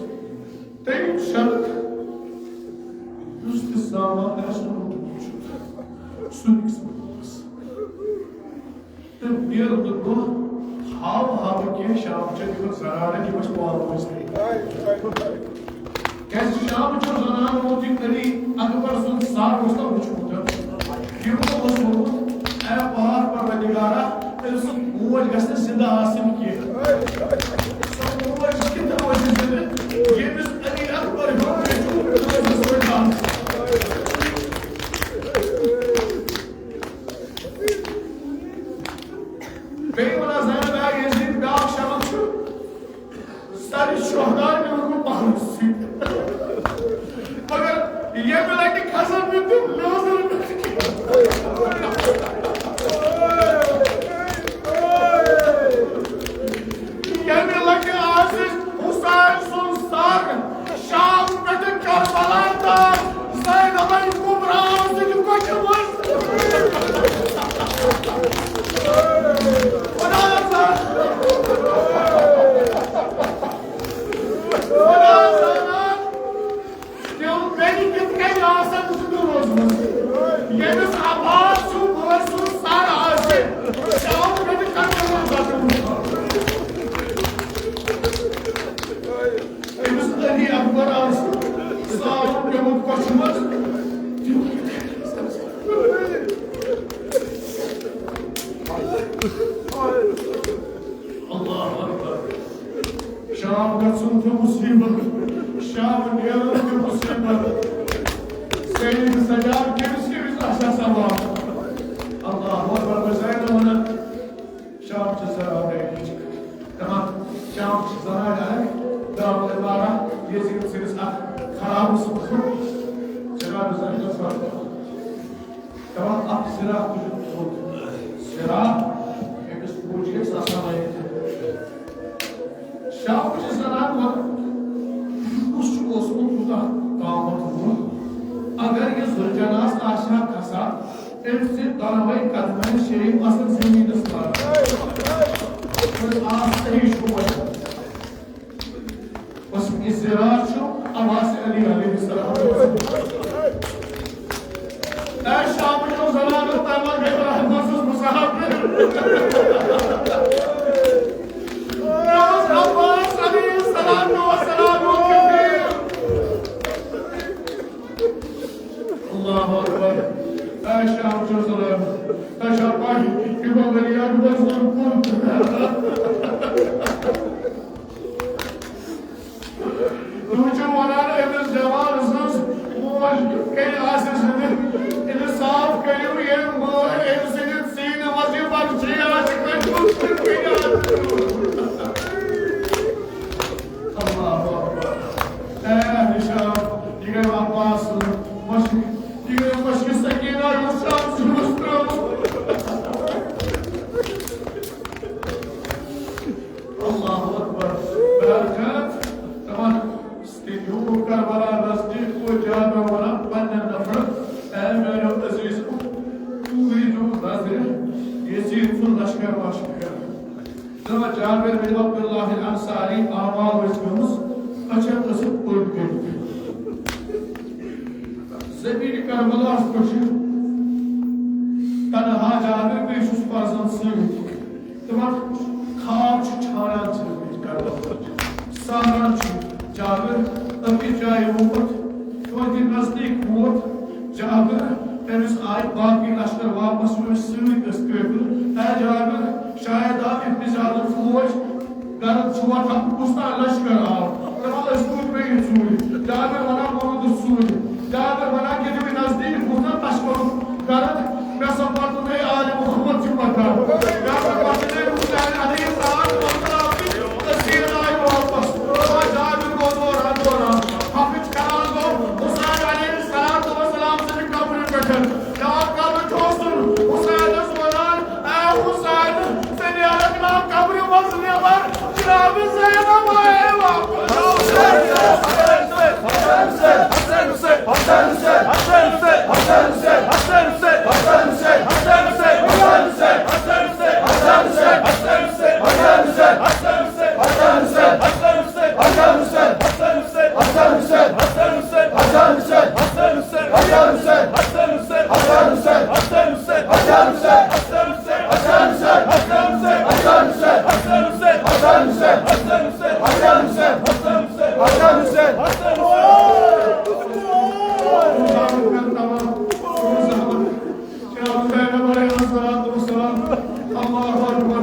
تٔمۍ شرط، یُس تہِ سامان آسہِ اوٚنمُت چھُ، سُہ نِکھ سُہ واپس۔ تہٕ بیٚیہِ دۄہ ہاو ہاو کینٛہہ شام چٮ۪ن یِمن زنانن، یِم ٲسۍ پاپہٕ ٲسۍ تھٔومٕتۍ۔ کیٛازِ شام چٮ۪ن زنانن ووٚن تہِ علی اکبر سُنٛد سر اوس نہ وُچھمُت۔ یِمو اوس ووٚنمُت، اے پاک پروردگارا، تٔمۍ سٕنٛز موج گژھِ نہٕ زِندٕ آسٕنۍ کینٛہہ۔ سۄ موج کِتھ روزِ زِندٕ، ییٚمِس علی اکبر ہیوٚر نیٚچوٗ روزِ زِندٕ آسُن؟ بیٚیہِ وَنان زینب آیہِ یزید، بیٛاکھ شرط چھُ، سرِ چھُ ییٚمہِ لٹہِ کھسن نہٕ تِم نٲزل پٮ۪ٹھ کینٛہہ۔ ییٚمہِ لٹہِ آسہِ حسین سُنٛد سر شام پٮ۪ٹھٕ کربلا تام زینبے کبریٰ سٕنٛدِ کۄٹھِ منٛز۔ خدا زانان، خدا زانان، تِم بیٚنہِ کِتھ کٔنۍ آسن زِندٕ روزمٕژ؟ ییٚمِس عباس ہیوٗ بٲے سُنٛد سر آسہِ، شام پٮ۪ٹھٕ کتھ کران بچومُت۔ أمِس علی اکبر آسہِ، سُہ آو پیوٚمُت کۄچھِ منٛز۔ اللہ اکبر۔ شام گژھُن تہِ مصیبت، شام نیرُن تہِ مصیبت۔ سید سجاد کٔمِس کٔمِس آسہِ آسان واپس؟ اللہ اکبر، بہٕ زینہٕ وَنان، شام چھِ زراعت دپان، شام چھِ زراعت دار، دارالعمارہ، یزید سٕنٛدِس اَتھ خرابَس منٛز۔ جناب زہیر صٲب۔ دپان اکھ زِراعت تُجُن تھوٚد۔ زِراعت أمِس فوجی ٲسۍ آسان لٲگِتھ۔ شاہ چھِ زنان وَنان، یہِ کُس چھُ اوسمُت یوٗتاہ طاقتور؟ اگر یہِ زُرجناس آسہِ ہا کھسان، أمۍ سٕنٛدۍ دۄنوَے قدمَن شریٖف آسان زٔمیٖنَس لاران۔ آس صحیح چھُ وۄنۍ۔ بس، یہِ زِراعت چھُ عباس علی علیہ السلام۔ اے شامچو زنانو، تۄہہِ ما گٔیوٕ رحمتس مسافر؟ مےٚ اوس عباس علیہ السلام، السلام کفیل۔ اللہ اکبر۔ اے شامچو زنانو، تۄہہِ چھا پَے، امام علی اکبر سُنٛد کُن؟ تُہۍ چھِو وَنان أمِس جوان سٕنٛز موج کَتہِ آسہِ زِندٕ؟ اِنصاف کٔرِو، ییٚمۍ مٲلۍ أمۍ سٕنٛدِ سیٖنہٕ منٛز یہِ بخشی آسہِ کٔرمٕژ، تِم کٔرۍ آسہِ۔ اللہ اکبر۔ اے اہلِ شام، یہِ گٔے عباس سٕنٛز مشق، یہِ گٔے مشق سکینہ یۄس شام صٲبَس ترٲومٕژ۔ اللہ اکبر۔ بہرحال، تمام تہٕ یوٗت کربلا نزدیٖک ووت، جابر وَنان پننٮ۪ن نفرن، اے میانیو عزیزو، تُہۍ دیٖزیو نظرِ یزید سُنٛد لشکر وشکر۔ دَپان جابر بن عبداللہ الانصاری آواز ٲس گٔمٕژ، أچھن ٲسٕکھ پٔٹۍ کٔرِتھ۔ زمین کربلاہس پٮ۪ٹھ چھُ تنہا جابر، بیٚیہِ چھُس فرزند سۭتۍ۔ تِمن خواب چھُ چھانان زندگی کربلا۔ سہران چھُ جابر أکِس جایہِ ووت، توتہِ نزدیٖک ووت جابر۔ تٔمِس آیہِ باقٕے لشکر واپس، یِم أمِس سۭتۍ ٲسۍ قٲفلہٕ۔ اے جابر، شاید آو ابن زیادُک فوج۔ گرد چھُ وۄتھان، کُس تام لشکر آو۔ دَپان، أسۍ روٗدۍ بیٚیہِ ژوٗرِ۔ جابر وَنان، بہٕ روٗدُس ژوٗرِ۔ جابر وَنان، ییٚلہِ مےٚ نزدیٖک ووت نا لشکرُک گرد، مےٚ سا پَتہٕ گٔے آلِ محمد چھِ پَتہ۔ جابر وَسیٖلے حسین علیہ السلام وَسلام تہِ تٔسیٖر آیہِ واپس۔ دَپان، جابر گوٚو دوران دوران۔ ہۄکھٕچ کران گوٚو حسین علیہ السلام تہٕ وسلام سٕنٛدِ قبرِ پٮ۪ٹھ۔ جواب کرنہٕ چھُ اوسُن حسینس وَنان، اے حسین، ژٕ نیرکھ نا قبرِ منٛز نٮ۪بر، جناب زینب آیے واپس۔ اللہ اکبر،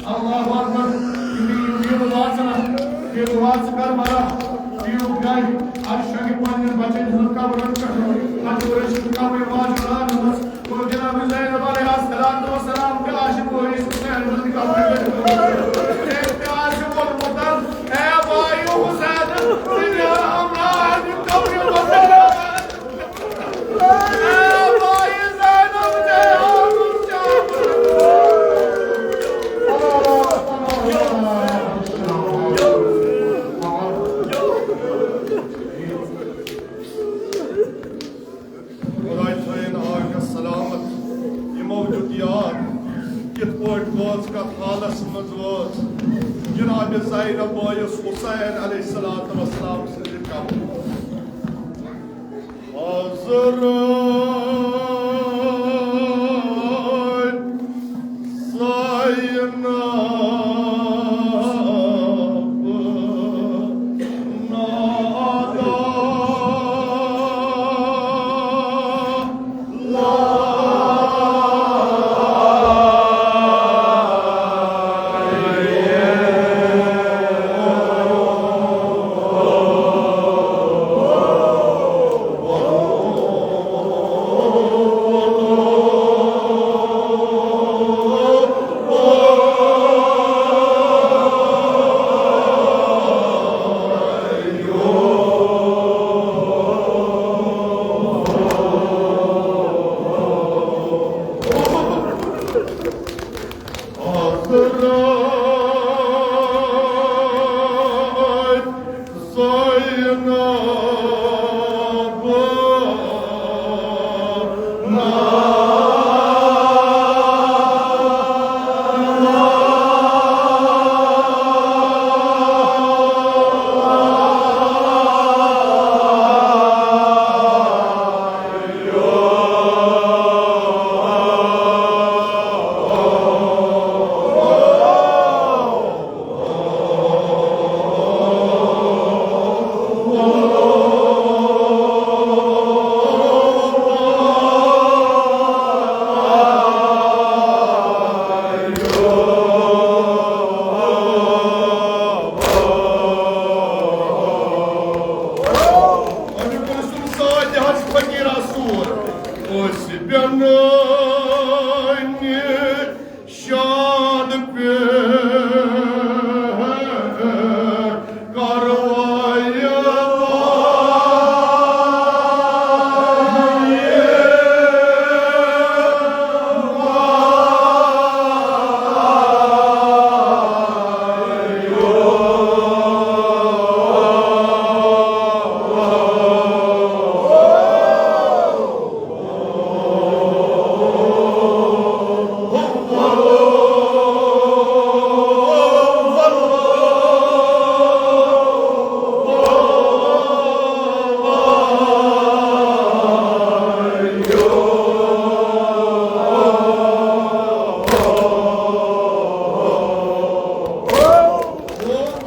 اللہ اکبر۔ یہِ، یہِ، یہِ واژٕ، یہِ واژٕ کربلا، یہِ گٔے، اَتھ شۄنٛگہِ پننٮ۪ن بچن ہٕنٛز قبرن پٮ۪ٹھ، اَتھ ٲسۍ قبرِ واجہِ لانہٕ منٛز۔ اور جناب زینب علیہ الصلوۃ والسلام تہِ آسہِ بٲیِس حسین ہٕنٛز قبرِ پٮ۪ٹھ۔ تٔمۍ تہِ آسہِ ووٚنمُت، اے بایو حسین، ژٕ نیرٕ ہمراہن ہٕنٛدِ قبرِ منٛز۔ حالس منٛز وٲژ جناب زینب بٲیِس حسین علیہ الصلوۃ والسلام سٕنٛدِ قبرِ۔ حضرت زینب نادا اَمیُک اوس سُہ سۭتۍ حظ فقیٖر اَسوٗر۔ أسۍ بیٚنٲنۍ شاد پہ کروائے۔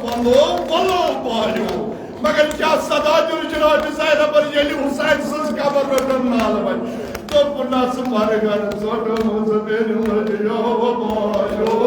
ولو، ولو، بالیو۔ مگر کیا صدا دیُن جناب زینبن ییٚلہِ حسین سٕنٛز قبر رٔٹٕن نالہٕ وَنہِ؟ دوٚپُن، نہ ژٕ مرگن ژوٚٹمٕژ بیٚنہِ لٔجیو بالیو۔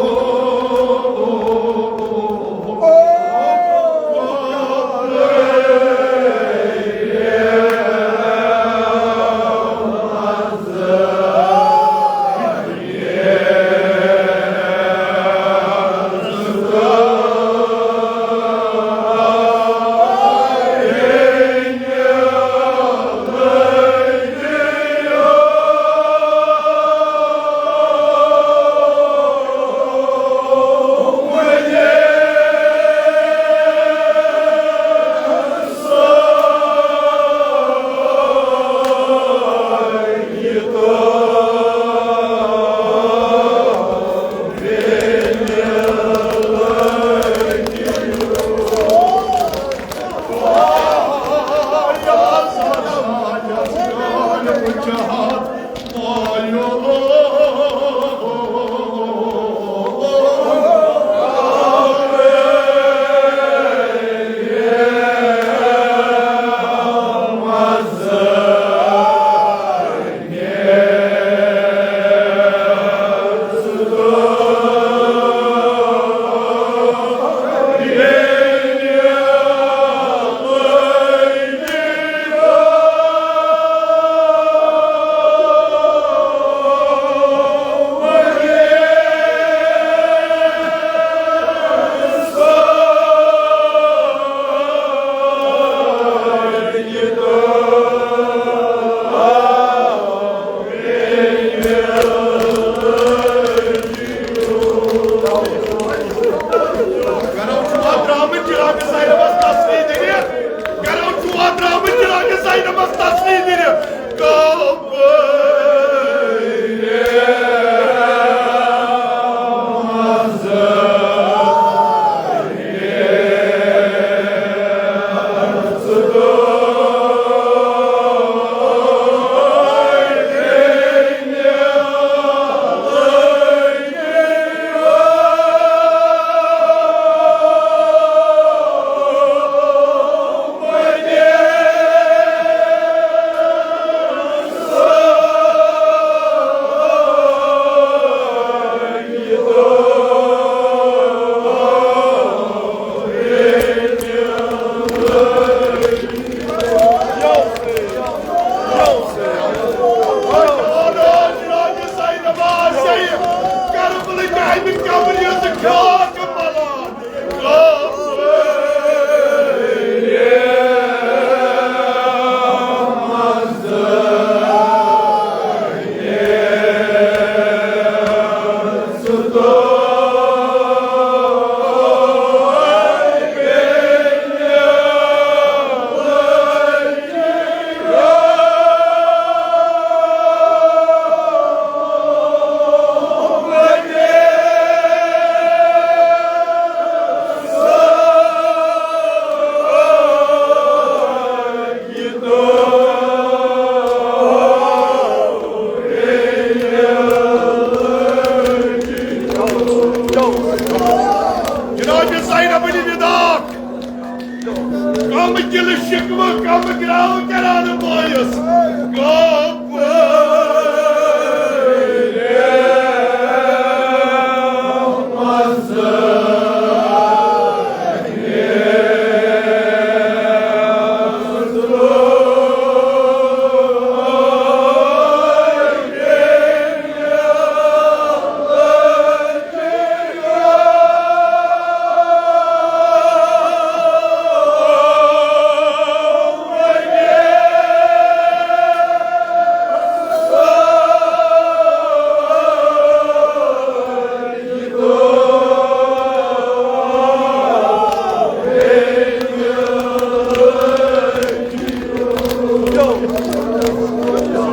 گراو کران بٲیِس۔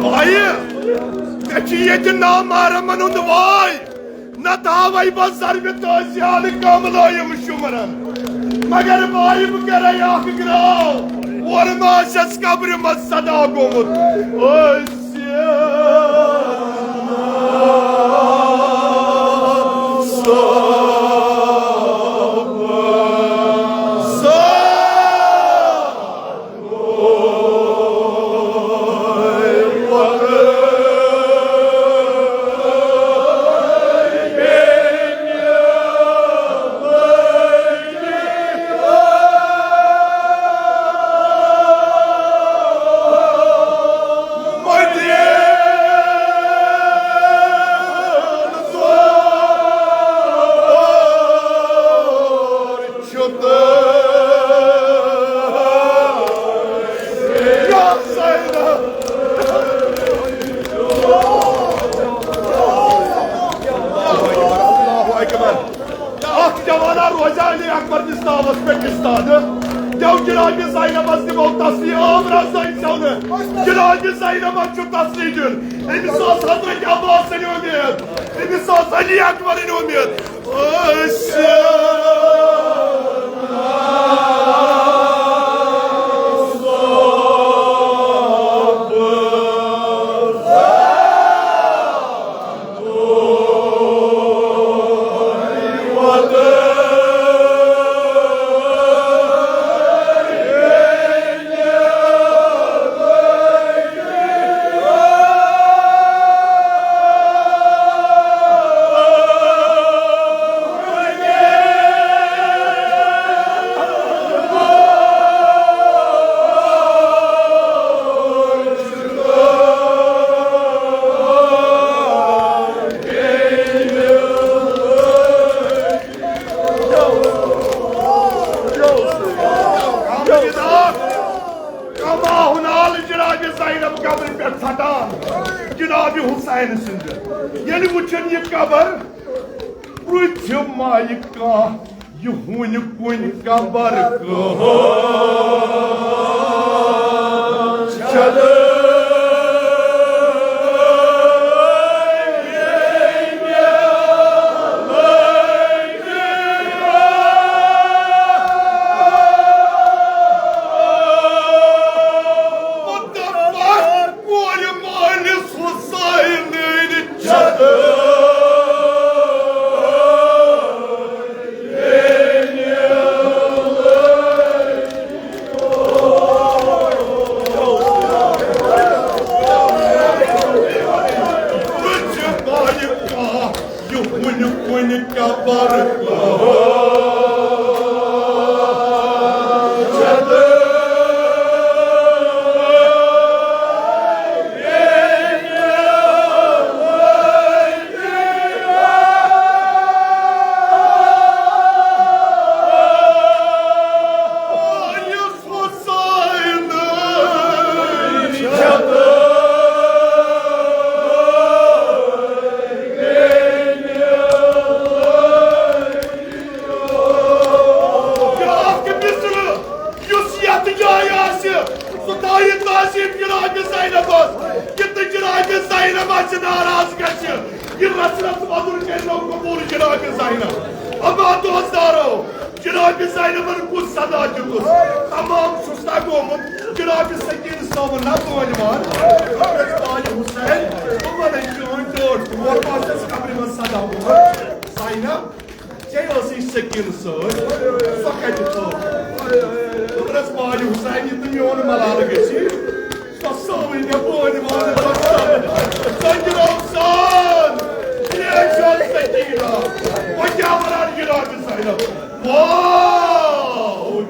بھایی، مےٚ چھِ ییٚتہِ نامحرمن ہُنٛد واے۔ نتہٕ ہاوے بہٕ ضربِ تٲزیانہٕ کم لٲیِم شُمرن۔ مگر بایہِ بہٕ کرے اکھ گراو، اورٕ ما آسٮ۪س قبرِ منٛز صدا گوٚمُت۔ أسۍ اکھ جوانا روزِ علی اکبر نِس ناوس پٮ۪ٹھ استادٕ۔ دٮ۪و جنابِ زینبس دِمو تسلی، عام رضٲیی ژٮ۪و نہٕ۔ جنابِ زینبس چھُ تسلی دیُن۔ أمِس اوس حضرت عباسٕنۍ اُمید، أمِس اوس علی اکبرٕنۍ اُمید۔ کما ہنال جناب زینب قبرِ پٮ۪ٹھ ژھٹان جناب حسین سٕنٛدِ۔ ییٚلہِ وٕچھن یہِ قبر، پرٛژھِ مایہِ کانٛہہ، یہِ ہُنہِ کُنہِ قبر کٕہٕنۍ چھَنہٕ۔ کورِ مٲلِس حُسینٕنۍ چھَنہٕ۔ یہِ کُنہِ کُنہِ قبر کٕہٕنۍ چھَنہٕ۔ بیٛاکھ مثلہٕ، یُس یتھ جایہِ آسہِ، سُہ تھایہِ تعظیم جناب زینبس، یہِ تہٕ جناب زینب آسہِ ناراض گژھِ۔ یہِ رژھ رژھ وۄدُن کٔرۍزیو قبوٗل جناب زینب۔ اما دوستدارو، جناب زینبن کُس صدا دیُتُس؟ تمام سُستا گوٚمُت۔ جناب سکین صٲبُن نہ بٲنۍ وار۔ حضرت آل حسین، بہٕ وَنَے چٲنۍ ٹٲٹھ تہِ، مےٚ باسٮ۪س قبرِ منٛز صدا گوٚمُت۔ زینب، ژےٚ ٲسٕے سکین سۭتۍ، سۄ کَتہِ تھٲو؟ ماجہِ حسینی تہٕ میون ملالہٕ گژھِ۔ سۄ سٲوٕے مےٚ بٲنۍ وٲنۍ بَسان۔ سنگہِ رۄخسان، ریشم سکینہ، بہٕ کیٛاہ وَنان یہِ راجہِ زینب۔ واو!